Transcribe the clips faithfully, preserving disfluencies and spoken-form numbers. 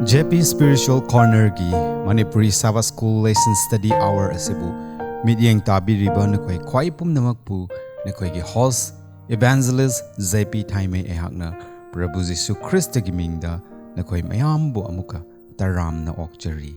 J P Spiritual Corner-ꯒꯤ Manipuri Sabbath School Lesson Study Hour ꯑꯁꯤꯕꯨ ꯃꯤꯠꯌꯦꯡ ꯇꯥꯕꯤꯔꯤꯕ ꯅꯈꯣꯏ ꯈ꯭ꯋꯥꯏ ꯄꯨꯝꯅꯃꯛꯄꯨ ꯅꯈꯣꯏꯒꯤ host Evangelist J P ꯊꯥꯏꯃꯩ ꯑꯩꯍꯥꯛꯅ ꯄ꯭ꯔꯚꯨ ꯖꯤꯁꯨ ꯈ꯭ꯔꯤꯁꯇꯒꯤ ꯃꯤꯡꯗ ꯅꯈꯣꯏ ꯃꯌꯥꯝꯕꯨ ꯑꯃꯨꯛꯀ ꯇꯔꯥꯝꯅ ꯑꯣꯛꯆꯔꯤ꯫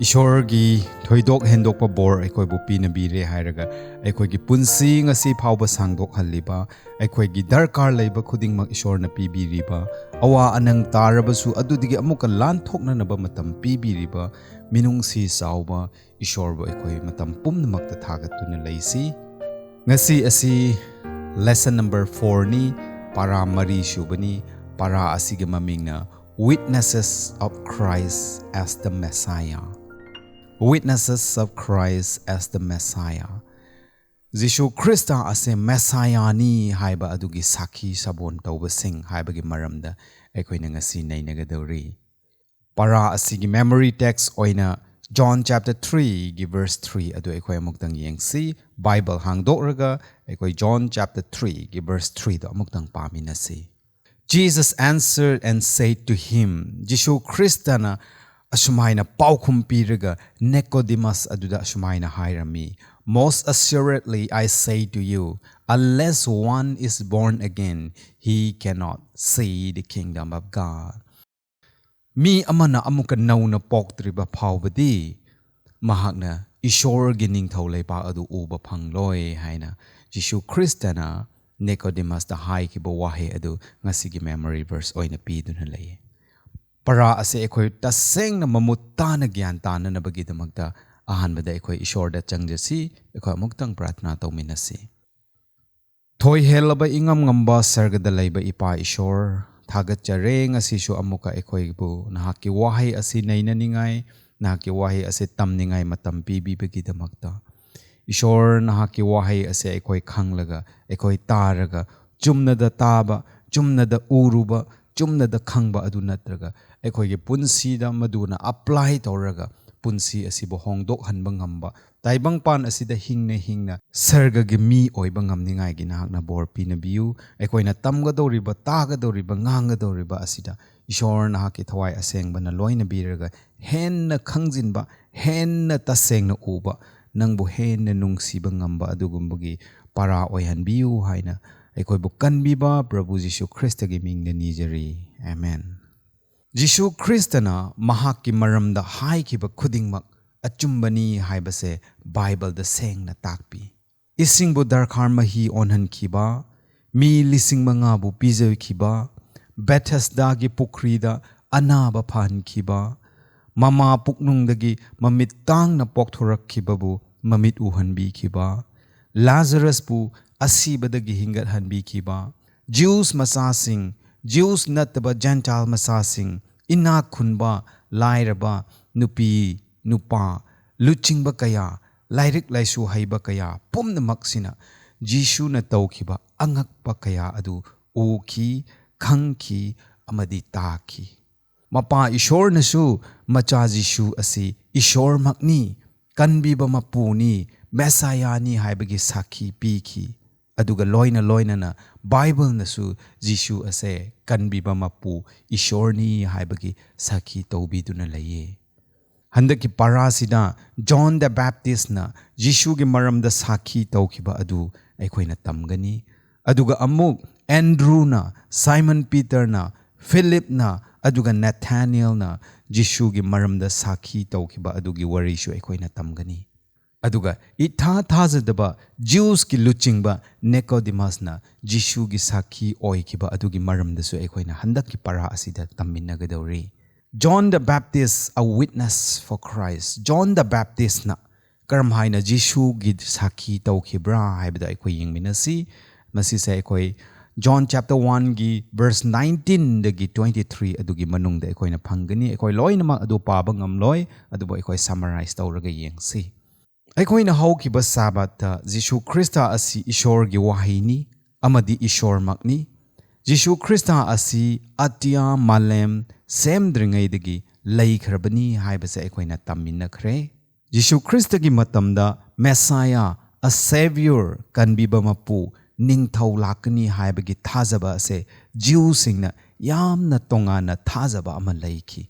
ꯏꯁꯣꯔꯒꯤ ꯊꯣꯏꯗꯣꯛ ꯍꯦꯟꯗꯣꯛꯄ ꯕꯣꯔ ꯑꯩꯈꯣꯏꯕꯨ ꯄꯤꯅꯕꯤꯔꯦ ꯍꯥꯏꯔꯒ ꯑꯩꯈꯣꯏꯒꯤ ꯄꯨꯟꯁꯤ ꯉꯁꯤ ꯐꯥꯎꯕ ꯁꯥꯡꯗꯣꯛꯍꯜꯂꯤꯕ, ꯑꯩꯈꯣꯏꯒꯤ ꯗꯔꯀꯥꯔ ꯂꯩꯕ ꯈꯨꯗꯤꯡꯃꯛ ꯏꯁꯣꯔꯅ ꯄꯤꯕꯤꯔꯤꯕ, ꯑꯋꯥ ꯑꯅꯪ ꯇꯥꯔꯕꯁꯨ ꯑꯗꯨꯗꯒꯤ ꯑꯃꯨꯛꯀ ꯂꯥꯟꯊꯣꯛꯅꯅꯕ ꯃꯇꯝ ꯄꯤꯕꯤꯔꯤꯕ ꯃꯤꯅꯨꯡꯁꯤ ꯆꯥꯎꯕ ꯏꯁꯣꯔꯕꯨ ꯑꯩꯈꯣꯏ ꯃꯇꯝ ꯄꯨꯝꯅꯃꯛꯇ ꯊꯥꯒꯠꯇꯨꯅ ꯂꯩꯁꯤ꯫ ꯉꯁꯤ ꯑꯁꯤ lesson number four-ꯅꯤ, ꯄꯥꯔꯥ ꯃꯔꯤ ꯁꯨꯕꯅꯤ꯫ ꯄꯥꯔꯥ ꯑꯁꯤꯒꯤ ꯃꯃꯤꯡꯅ Witnesses of Christ as the Messiah꯫ Witnesses of Christ as the Messiah꯫ Jesus Christ ꯑꯁꯦ ꯃꯦꯁꯥꯌꯥꯅꯤ ꯍꯥꯏꯕ ꯑꯗꯨꯒꯤ ꯁꯥꯈꯤ ꯁꯥꯕꯣꯟ ꯇꯧꯕꯁꯤꯡ ꯍꯥꯏꯕꯒꯤ ꯃꯔꯝꯗ ꯑꯩꯈꯣꯏꯅ ꯉꯁꯤ ꯅꯩꯅꯒꯗꯧꯔꯤ꯫ ꯄꯥꯔꯥ ꯑꯁꯤꯒꯤ memory text ꯑꯣꯏꯅ John chapter three-ꯒꯤ verse three ꯑꯗꯨ ꯑꯩꯈꯣꯏ ꯑꯃꯨꯛꯇꯪ ꯌꯦꯡꯁꯤ꯫ ꯕꯥꯏꯕꯜ ꯍꯥꯡꯗꯣꯛꯂꯒ ꯑꯩꯈꯣꯏ John chapter three-ꯒꯤ verse three-ꯗꯣ ꯑꯃꯨꯛꯇꯪ ꯄꯥꯃꯤꯟꯅꯁꯤ꯫ Jesus answered and said to him, ꯖꯤꯁꯨ ꯈ꯭ꯔꯤꯁꯇꯅ ꯑꯁꯨꯃꯥꯏꯅ ꯄꯥꯎꯈꯨꯝ ꯄꯤꯔꯒ ꯅꯤꯀꯣꯗꯤꯃꯁ ꯑꯗꯨꯗ ꯑꯁꯨꯃꯥꯏꯅ ꯍꯥꯏꯔꯝꯃꯤ, "Most assuredly I say to you, unless one is born again, he cannot see the kingdom of God." ꯃꯤ ꯑꯃꯅ ꯑꯃꯨꯛꯀ ꯅꯧꯅ ꯄꯣꯛꯇ꯭ꯔꯤꯕ ꯐꯥꯎꯕꯗꯤ ꯃꯍꯥꯛꯅ ꯏꯁꯣꯔꯒꯤ ꯅꯤꯡꯊꯧ ꯂꯩꯕꯥꯛ ꯑꯗꯨ ꯎꯕ ꯐꯪꯂꯣꯏ ꯍꯥꯏꯅ ꯖꯤꯁꯨ ꯈ꯭ꯔꯤꯁꯇꯅ ꯅꯤꯀꯣꯗꯤꯃꯁꯇ ꯍꯥꯏꯈꯤꯕ ꯋꯥꯍꯩ ꯑꯗꯨ ꯉꯁꯤꯒꯤ memory verse ꯑꯣꯏꯅ ꯄꯤꯗꯨꯅ ꯂꯩ꯫ ꯄꯔꯥ ꯑꯁꯤ ꯑꯩꯈꯣꯏ ꯇꯁꯦꯡꯅ ꯃꯃꯨꯠ ꯇꯥꯅ ꯒ꯭ꯌꯥꯟ ꯇꯥꯅꯅꯕꯒꯤꯗꯃꯛꯇ ꯑꯍꯥꯟꯕꯗ ꯑꯩꯈꯣꯏ ꯏꯁꯣꯔꯗ ꯆꯪꯖꯁꯤ꯫ ꯑꯩꯈꯣꯏ ꯑꯃꯨꯛꯇꯪ ꯄ꯭ꯔꯥꯊꯅꯥ ꯇꯧꯃꯤꯟꯅꯁꯤ꯫ ꯊꯣꯏꯍꯦꯜꯂꯕ ꯏꯉꯝ ꯉꯝꯕ ꯁꯔꯒꯗ ꯂꯩꯕ ꯏꯄꯥ ꯏꯁꯣꯔ, ꯊꯥꯒꯠꯆꯔꯦ ꯉꯁꯤꯁꯨ ꯑꯃꯨꯛꯀ ꯑꯩꯈꯣꯏꯕꯨ ꯅꯍꯥꯛꯀꯤ ꯋꯥꯍꯩ ꯑꯁꯤ ꯅꯩꯅꯅꯤꯡꯉꯥꯏ, ꯅꯍꯥꯛꯀꯤ ꯋꯥꯍꯩ ꯑꯁꯤ ꯇꯝꯅꯤꯡꯉꯥꯏ ꯃꯇꯝ ꯄꯤꯕꯤꯕꯒꯤꯗꯃꯛꯇ꯫ ꯏꯁꯣꯔ, ꯅꯍꯥꯛꯀꯤ ꯋꯥꯍꯩ ꯑꯁꯤ ꯑꯩꯈꯣꯏ ꯈꯪꯂꯒ, ꯑꯩꯈꯣꯏ ꯇꯥꯔꯒ, ꯆꯨꯝꯅꯗ ꯇꯥꯕ, ꯆꯨꯝꯅꯗ ꯎꯔꯨꯕ, ꯆꯨꯝꯅꯗ ꯈꯪꯕ ꯑꯗꯨ ꯅꯠꯇ꯭ꯔꯒ ꯑꯩꯈꯣꯏꯒꯤ ꯄꯨꯟꯁꯤꯗ ꯃꯗꯨꯅ apply ꯇꯧꯔꯒ ꯄꯨꯟꯁꯤ ꯑꯁꯤꯕꯨ ꯍꯣꯡꯗꯣꯛꯍꯟꯕ ꯉꯝꯕ, ꯇꯥꯏꯕꯪꯄꯥꯟ ꯑꯁꯤꯗ ꯍꯤꯡꯅ ꯍꯤꯡꯅ ꯁꯔꯒꯒꯤ ꯃꯤ ꯑꯣꯏꯕ ꯉꯝꯅꯤꯡꯉꯥꯏꯒꯤ ꯅꯍꯥꯛꯅ ꯕꯣꯔ ꯄꯤꯅꯕꯤꯌꯨ꯫ ꯑꯩꯈꯣꯏꯅ ꯇꯝꯒꯗꯧꯔꯤꯕ, ꯇꯥꯒꯗꯧꯔꯤꯕ, ꯉꯥꯡꯒꯗꯧꯔꯤꯕ ꯑꯁꯤꯗ ꯏꯁꯣꯔ ꯅꯍꯥꯛꯀꯤ ꯊꯋꯥꯏ ꯑꯁꯦꯡꯕꯅ ꯂꯣꯏꯅꯕꯤꯔꯒ ꯍꯦꯟꯅ ꯈꯪꯖꯤꯟꯕ, ꯍꯦꯟꯅ ꯇꯁꯦꯡꯅ ꯎꯕ, ꯅꯪꯕꯨ ꯍꯦꯟꯅ ꯅꯨꯡꯁꯤꯕ ꯉꯝꯕ ꯑꯗꯨꯒꯨꯝꯕꯒꯤ ꯄꯔꯥ ꯑꯣꯏꯍꯟꯕꯤꯌꯨ ꯍꯥꯏꯅ ꯑꯩꯈꯣꯏꯕꯨ ꯀꯟꯕꯤꯕ ꯄ꯭ꯔꯚꯨ ꯖꯤꯁꯨ ꯈ꯭ꯔꯤꯁꯇꯒꯤ ꯃꯤꯡꯗ ꯅꯤꯖꯔꯤ꯫ ꯑꯃꯦꯟ꯫ ꯖꯤꯁꯨ ꯈ꯭ꯔꯤꯁꯇꯅ ꯃꯍꯥꯛꯀꯤ ꯃꯔꯝꯗ ꯍꯥꯏꯈꯤꯕ ꯈꯨꯗꯤꯡꯃꯛ ꯑꯆꯨꯝꯕꯅꯤ ꯍꯥꯏꯕꯁꯦ ꯕꯥꯏꯕꯜꯗ ꯁꯦꯡꯅ ꯇꯥꯛꯄꯤ꯫ ꯏꯁꯤꯡꯕꯨ ꯗꯔꯈꯥꯔ ꯃꯍꯤ ꯑꯣꯟꯍꯟꯈꯤꯕ, ꯃꯤ ꯂꯤꯁꯤꯡ ꯃꯉꯥꯕꯨ ꯄꯤꯖꯈꯤꯕ, ꯕꯦꯊꯦꯁꯗꯥꯒꯤ ꯄꯨꯈ꯭ꯔꯤꯗ ꯑꯅꯥꯕ ꯐꯍꯟꯈꯤꯕ, ꯃꯃꯥ ꯄꯨꯛꯅꯨꯡꯗꯒꯤ ꯃꯃꯤꯠ ꯇꯥꯡꯅ ꯄꯣꯛꯊꯣꯔꯛꯈꯤꯕꯕꯨ ꯃꯃꯤꯠ ꯎꯍꯟꯕꯤꯈꯤꯕ, ꯂꯥꯖꯔꯁꯄꯨ ꯑꯁꯤꯕꯗꯒꯤ ꯍꯤꯡꯒꯠꯍꯟꯕꯤꯈꯤꯕ, ꯖ꯭ꯌꯨꯁ ꯃꯆꯥꯁꯤꯡ, ꯖ꯭ꯌꯨꯁ ꯅꯠꯇꯕ ꯖꯦꯟꯇꯥꯏꯜ ꯃꯆꯥꯁꯤꯡ, ꯏꯅꯥꯛ ꯈꯨꯟꯕ, ꯂꯥꯏꯔꯕ, ꯅꯨꯄꯤ, ꯅꯨꯄꯥ, ꯂꯨꯆꯤꯡꯕ ꯀꯌꯥ, ꯂꯥꯏꯔꯤꯛ ꯂꯥꯏꯁꯨ ꯍꯩꯕ ꯀꯌꯥ ꯄꯨꯝꯅꯃꯛꯁꯤꯅ ꯖꯤꯁꯨꯅ ꯇꯧꯈꯤꯕ ꯑꯉꯛꯄ ꯀꯌꯥ ꯑꯗꯨ ꯎꯈꯤ, ꯈꯪꯈꯤ ꯑꯃꯗꯤ ꯇꯥꯈꯤ꯫ ꯃꯄꯥ ꯏꯁꯣꯔꯅꯁꯨ ꯃꯆꯥ ꯖꯤꯁꯨ ꯑꯁꯤ ꯏꯁꯣꯔꯃꯛꯅꯤ, ꯀꯟꯕꯤꯕ ꯃꯄꯨꯅꯤ, ꯃꯦꯁꯥꯌꯥꯅꯤ ꯍꯥꯏꯕꯒꯤ ꯁꯥꯈꯤ ꯄꯤꯈꯤ꯫ ꯑꯗꯨꯒ ꯂꯣꯏꯅ ꯂꯣꯏꯅꯅ ꯕꯥꯏꯕꯜꯅꯁꯨ ꯖꯤꯁꯨ ꯑꯁꯦ ꯀꯟꯕꯤꯕ ꯃꯄꯨ ꯏꯁꯣꯔꯅꯤ ꯍꯥꯏꯕꯒꯤ ꯁꯥꯈꯤ ꯇꯧꯕꯤꯗꯨꯅ ꯂꯩꯌꯦ꯫ ꯍꯟꯗꯛꯀꯤ ꯄꯔꯥꯁꯤꯗ ꯖꯣꯟ ꯗ ꯕꯦꯞꯇꯤꯁꯅ ꯖꯤꯁꯨꯒꯤ ꯃꯔꯝꯗ ꯁꯥꯈꯤ ꯇꯧꯈꯤꯕ ꯑꯗꯨ ꯑꯩꯈꯣꯏꯅ ꯇꯝꯒꯅꯤ꯫ ꯑꯗꯨꯒ ꯑꯃꯨꯛ ꯑꯦꯟꯗ꯭ꯔꯨꯅ, ꯁꯥꯏꯃꯟ ꯄꯤꯇꯔꯅ, ꯐꯤꯂꯤꯞꯅ, ꯑꯗꯨꯒ ꯅꯦꯊꯥꯅꯤꯌꯦꯜꯅ ꯖꯤꯁꯨꯒꯤ ꯃꯔꯝꯗ ꯁꯥꯈꯤ ꯇꯧꯈꯤꯕ ꯑꯗꯨꯒꯤ ꯋꯥꯔꯤꯁꯨ ꯑꯩꯈꯣꯏꯅ ꯇꯝꯒꯅꯤ꯫ ꯑꯗꯨꯒ ꯏꯊꯥ ꯊꯥꯖꯗꯕ ꯖ꯭ꯌꯨꯁꯀꯤ ꯂꯨꯆꯤꯡꯕ ꯅꯤꯀꯣꯗꯤꯃꯁꯅ ꯖꯤꯁꯨꯒꯤ ꯁꯥꯈꯤ ꯑꯣꯏꯈꯤꯕ ꯑꯗꯨꯒꯤ ꯃꯔꯝꯗꯁꯨ ꯑꯩꯈꯣꯏꯅ ꯍꯟꯗꯛꯀꯤ ꯄꯔꯥ ꯑꯁꯤꯗ ꯇꯝꯃꯤꯟꯅꯒꯗꯧꯔꯤ꯫ John the Baptist, a witness for Christ. John the ꯕꯦꯞꯇꯤꯁꯅ ꯀꯔꯝ ꯍꯥꯏꯅ ꯖꯤꯁꯨꯒꯤ ꯁꯥꯈꯤ ꯇꯧꯈꯤꯕ꯭ꯔꯥ ꯍꯥꯏꯕꯗ ꯑꯩꯈꯣꯏ ꯌꯦꯡꯃꯤꯟꯅꯁꯤ꯫ ꯃꯁꯤꯁꯦ ꯑꯩꯈꯣꯏ ꯖꯣꯟ ꯆꯦꯞꯇꯔ ꯋꯥꯟꯒꯤ ꯚꯔꯁ ꯅꯥꯏꯟꯇꯤꯟꯗꯒꯤ ꯇ꯭ꯋꯦꯟꯇꯤ ꯊ꯭ꯔꯤ ꯑꯗꯨꯒꯤ ꯃꯅꯨꯡꯗ ꯑꯩꯈꯣꯏꯅ ꯐꯪꯒꯅꯤ꯫ ꯑꯩꯈꯣꯏ ꯂꯣꯏꯅꯃꯛ ꯑꯗꯨ ꯄꯥꯕ ꯉꯝꯂꯣꯏ, ꯑꯗꯨꯕꯨ ꯑꯩꯈꯣꯏ ꯁꯃꯔꯥꯏꯁ ꯇꯧꯔꯒ ꯌꯦꯡꯁꯤ꯫ ꯑꯩꯈꯣꯏꯅ ꯍꯧꯈꯤꯕ ꯁꯥꯕꯥꯠꯇ ꯖꯤꯁꯨ ꯈ꯭ꯔꯤꯁꯇ ꯑꯁꯤ ꯏꯁꯣꯔꯒꯤ ꯋꯥꯍꯩꯅꯤ ꯑꯃꯗꯤ ꯏꯁꯣꯔꯃꯛꯅꯤ꯫ ꯖꯤꯁꯨ ꯈ꯭ꯔꯤꯁꯇ ꯑꯁꯤ ꯑꯇꯤꯌꯥ ꯃꯥꯂꯦꯝ ꯁꯦꯝꯗ꯭ꯔꯤꯉꯩꯗꯒꯤ ꯂꯩꯈ꯭ꯔꯕꯅꯤ ꯍꯥꯏꯕꯁꯦ ꯑꯩꯈꯣꯏꯅ ꯇꯝꯃꯤꯟꯅꯈ꯭ꯔꯦ꯫ ꯖꯤꯁꯨ ꯈ꯭ꯔꯤꯁꯇꯒꯤ ꯃꯇꯝꯗ ꯃꯦꯁꯥꯌꯥ, a savior, ꯀꯟꯕꯤꯕ ꯃꯄꯨ, ꯅꯤꯡꯊꯧ ꯂꯥꯛꯀꯅꯤ ꯍꯥꯏꯕꯒꯤ ꯊꯥꯖꯕ ꯑꯁꯦ ꯖꯤꯎꯁꯤꯡꯅ ꯌꯥꯝꯅ ꯇꯣꯉꯥꯟꯅ ꯊꯥꯖꯕ ꯑꯃ ꯂꯩꯈꯤ꯫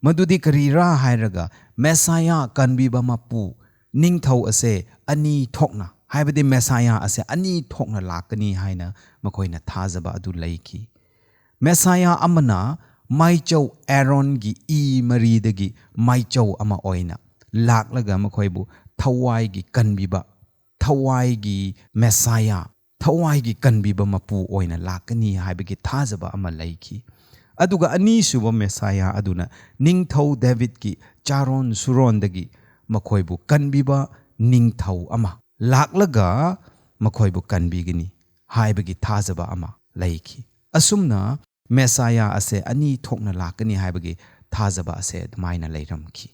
ꯃꯗꯨꯗꯤ ꯀꯔꯤꯔꯥ ꯍꯥꯏꯔꯒ, ꯃꯦꯁꯥꯌꯥ, ꯀꯟꯕꯤꯕ ꯃꯄꯨ, ꯅꯤꯡꯊꯧ ꯑꯁꯦ ꯑꯅꯤ ꯊꯣꯛꯅ, ꯍꯥꯏꯕꯗꯤ ꯃꯦꯁꯥꯌꯥ ꯑꯁꯦ ꯑꯅꯤ ꯊꯣꯛꯅ ꯂꯥꯛꯀꯅꯤ ꯍꯥꯏꯅ ꯃꯈꯣꯏꯅ ꯊꯥꯖꯕ ꯑꯗꯨ ꯂꯩꯈꯤ꯫ ꯃꯦꯁꯥꯌꯥ ꯑꯃꯅ ꯃꯥꯏꯆꯧ ꯑꯦꯔꯣꯟꯒꯤ ꯏ ꯃꯔꯤꯗꯒꯤ ꯃꯥꯏꯆꯧ ꯑꯃ ꯑꯣꯏꯅ ꯂꯥꯛꯂꯒ ꯃꯈꯣꯏꯕꯨ ꯊꯋꯥꯏꯒꯤ ꯀꯟꯕꯤꯕ, ꯊꯋꯥꯏꯒꯤ ꯃꯦꯁꯥꯌꯥ, ꯊꯋꯥꯏꯒꯤ ꯀꯟꯕꯤꯕ ꯃꯄꯨ ꯑꯣꯏꯅ ꯂꯥꯛꯀꯅꯤ ꯍꯥꯏꯕꯒꯤ ꯊꯥꯖꯕ ꯑꯃ ꯂꯩꯈꯤ꯫ ꯑꯗꯨꯒ ꯑꯅꯤꯁꯨꯕ ꯃꯦꯁꯥꯌꯥ ꯑꯗꯨꯅ ꯅꯤꯡꯊꯧ ꯗꯦꯕꯤꯠꯀꯤ ꯆꯥꯔꯣꯟ ꯁꯨꯔꯣꯟꯗꯒꯤ ꯃꯈꯣꯏꯕꯨ ꯀꯟꯕꯤꯕ ꯅꯤꯡꯊꯧ ꯑꯃ ꯂꯥꯛꯂꯒ ꯃꯈꯣꯏꯕꯨ ꯀꯟꯕꯤꯒꯅꯤ ꯍꯥꯏꯕꯒꯤ ꯊꯥꯖꯕ ꯑꯃ ꯂꯩꯈꯤ꯫ ꯑꯁꯨꯝꯅ ꯃꯦꯁꯥꯌꯥ ꯑꯁꯦ ꯑꯅꯤ ꯊꯣꯛꯅ ꯂꯥꯛꯀꯅꯤ ꯍꯥꯏꯕꯒꯤ ꯊꯥꯖꯕ ꯑꯁꯦ ꯑꯗꯨꯃꯥꯏꯅ ꯂꯩꯔꯝꯈꯤ꯫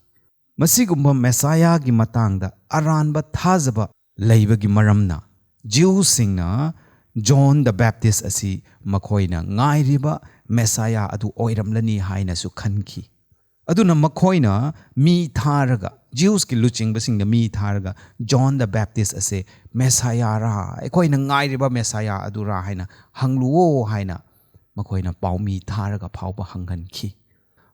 ꯃꯁꯤꯒꯨꯝꯕ ꯃꯦꯁꯥꯌꯥꯒꯤ ꯃꯇꯥꯡꯗ ꯑꯔꯥꯟꯕ ꯊꯥꯖꯕ ꯂꯩꯕꯒꯤ ꯃꯔꯝꯅ ꯖꯤꯎꯁꯤꯡꯅ ꯖꯣꯟ ꯗ ꯕꯦꯞꯇꯤꯁ ꯑꯁꯤ ꯃꯈꯣꯏꯅ ꯉꯥꯏꯔꯤꯕ ꯃꯦꯁꯥꯌꯥ ꯑꯗꯨ ꯑꯣꯏꯔꯝꯂꯅꯤ ꯍꯥꯏꯅꯁꯨ ꯈꯟꯈꯤ꯫ ꯑꯗꯨꯅ ꯃꯈꯣꯏꯅ ꯃꯤ ꯊꯥꯔꯒ, ꯖꯤꯎꯁꯀꯤ ꯂꯨꯆꯤꯡꯕꯁꯤꯡꯅ ꯃꯤ ꯊꯥꯔꯒ, "ꯖꯣꯟ ꯗ ꯕꯦꯞꯇꯤꯁ ꯑꯁꯦ ꯃꯦꯁꯥꯌꯥꯔꯥ, ꯑꯩꯈꯣꯏꯅ ꯉꯥꯏꯔꯤꯕ ꯃꯦꯁꯥꯌꯥ ꯑꯗꯨꯔꯥ ꯍꯥꯏꯅ ꯍꯪꯂꯨꯑꯣ" ꯍꯥꯏꯅ ꯃꯈꯣꯏꯅ ꯄꯥꯎꯃꯤ ꯊꯥꯔꯒ ꯐꯥꯎꯕ ꯍꯪꯍꯟꯈꯤ꯫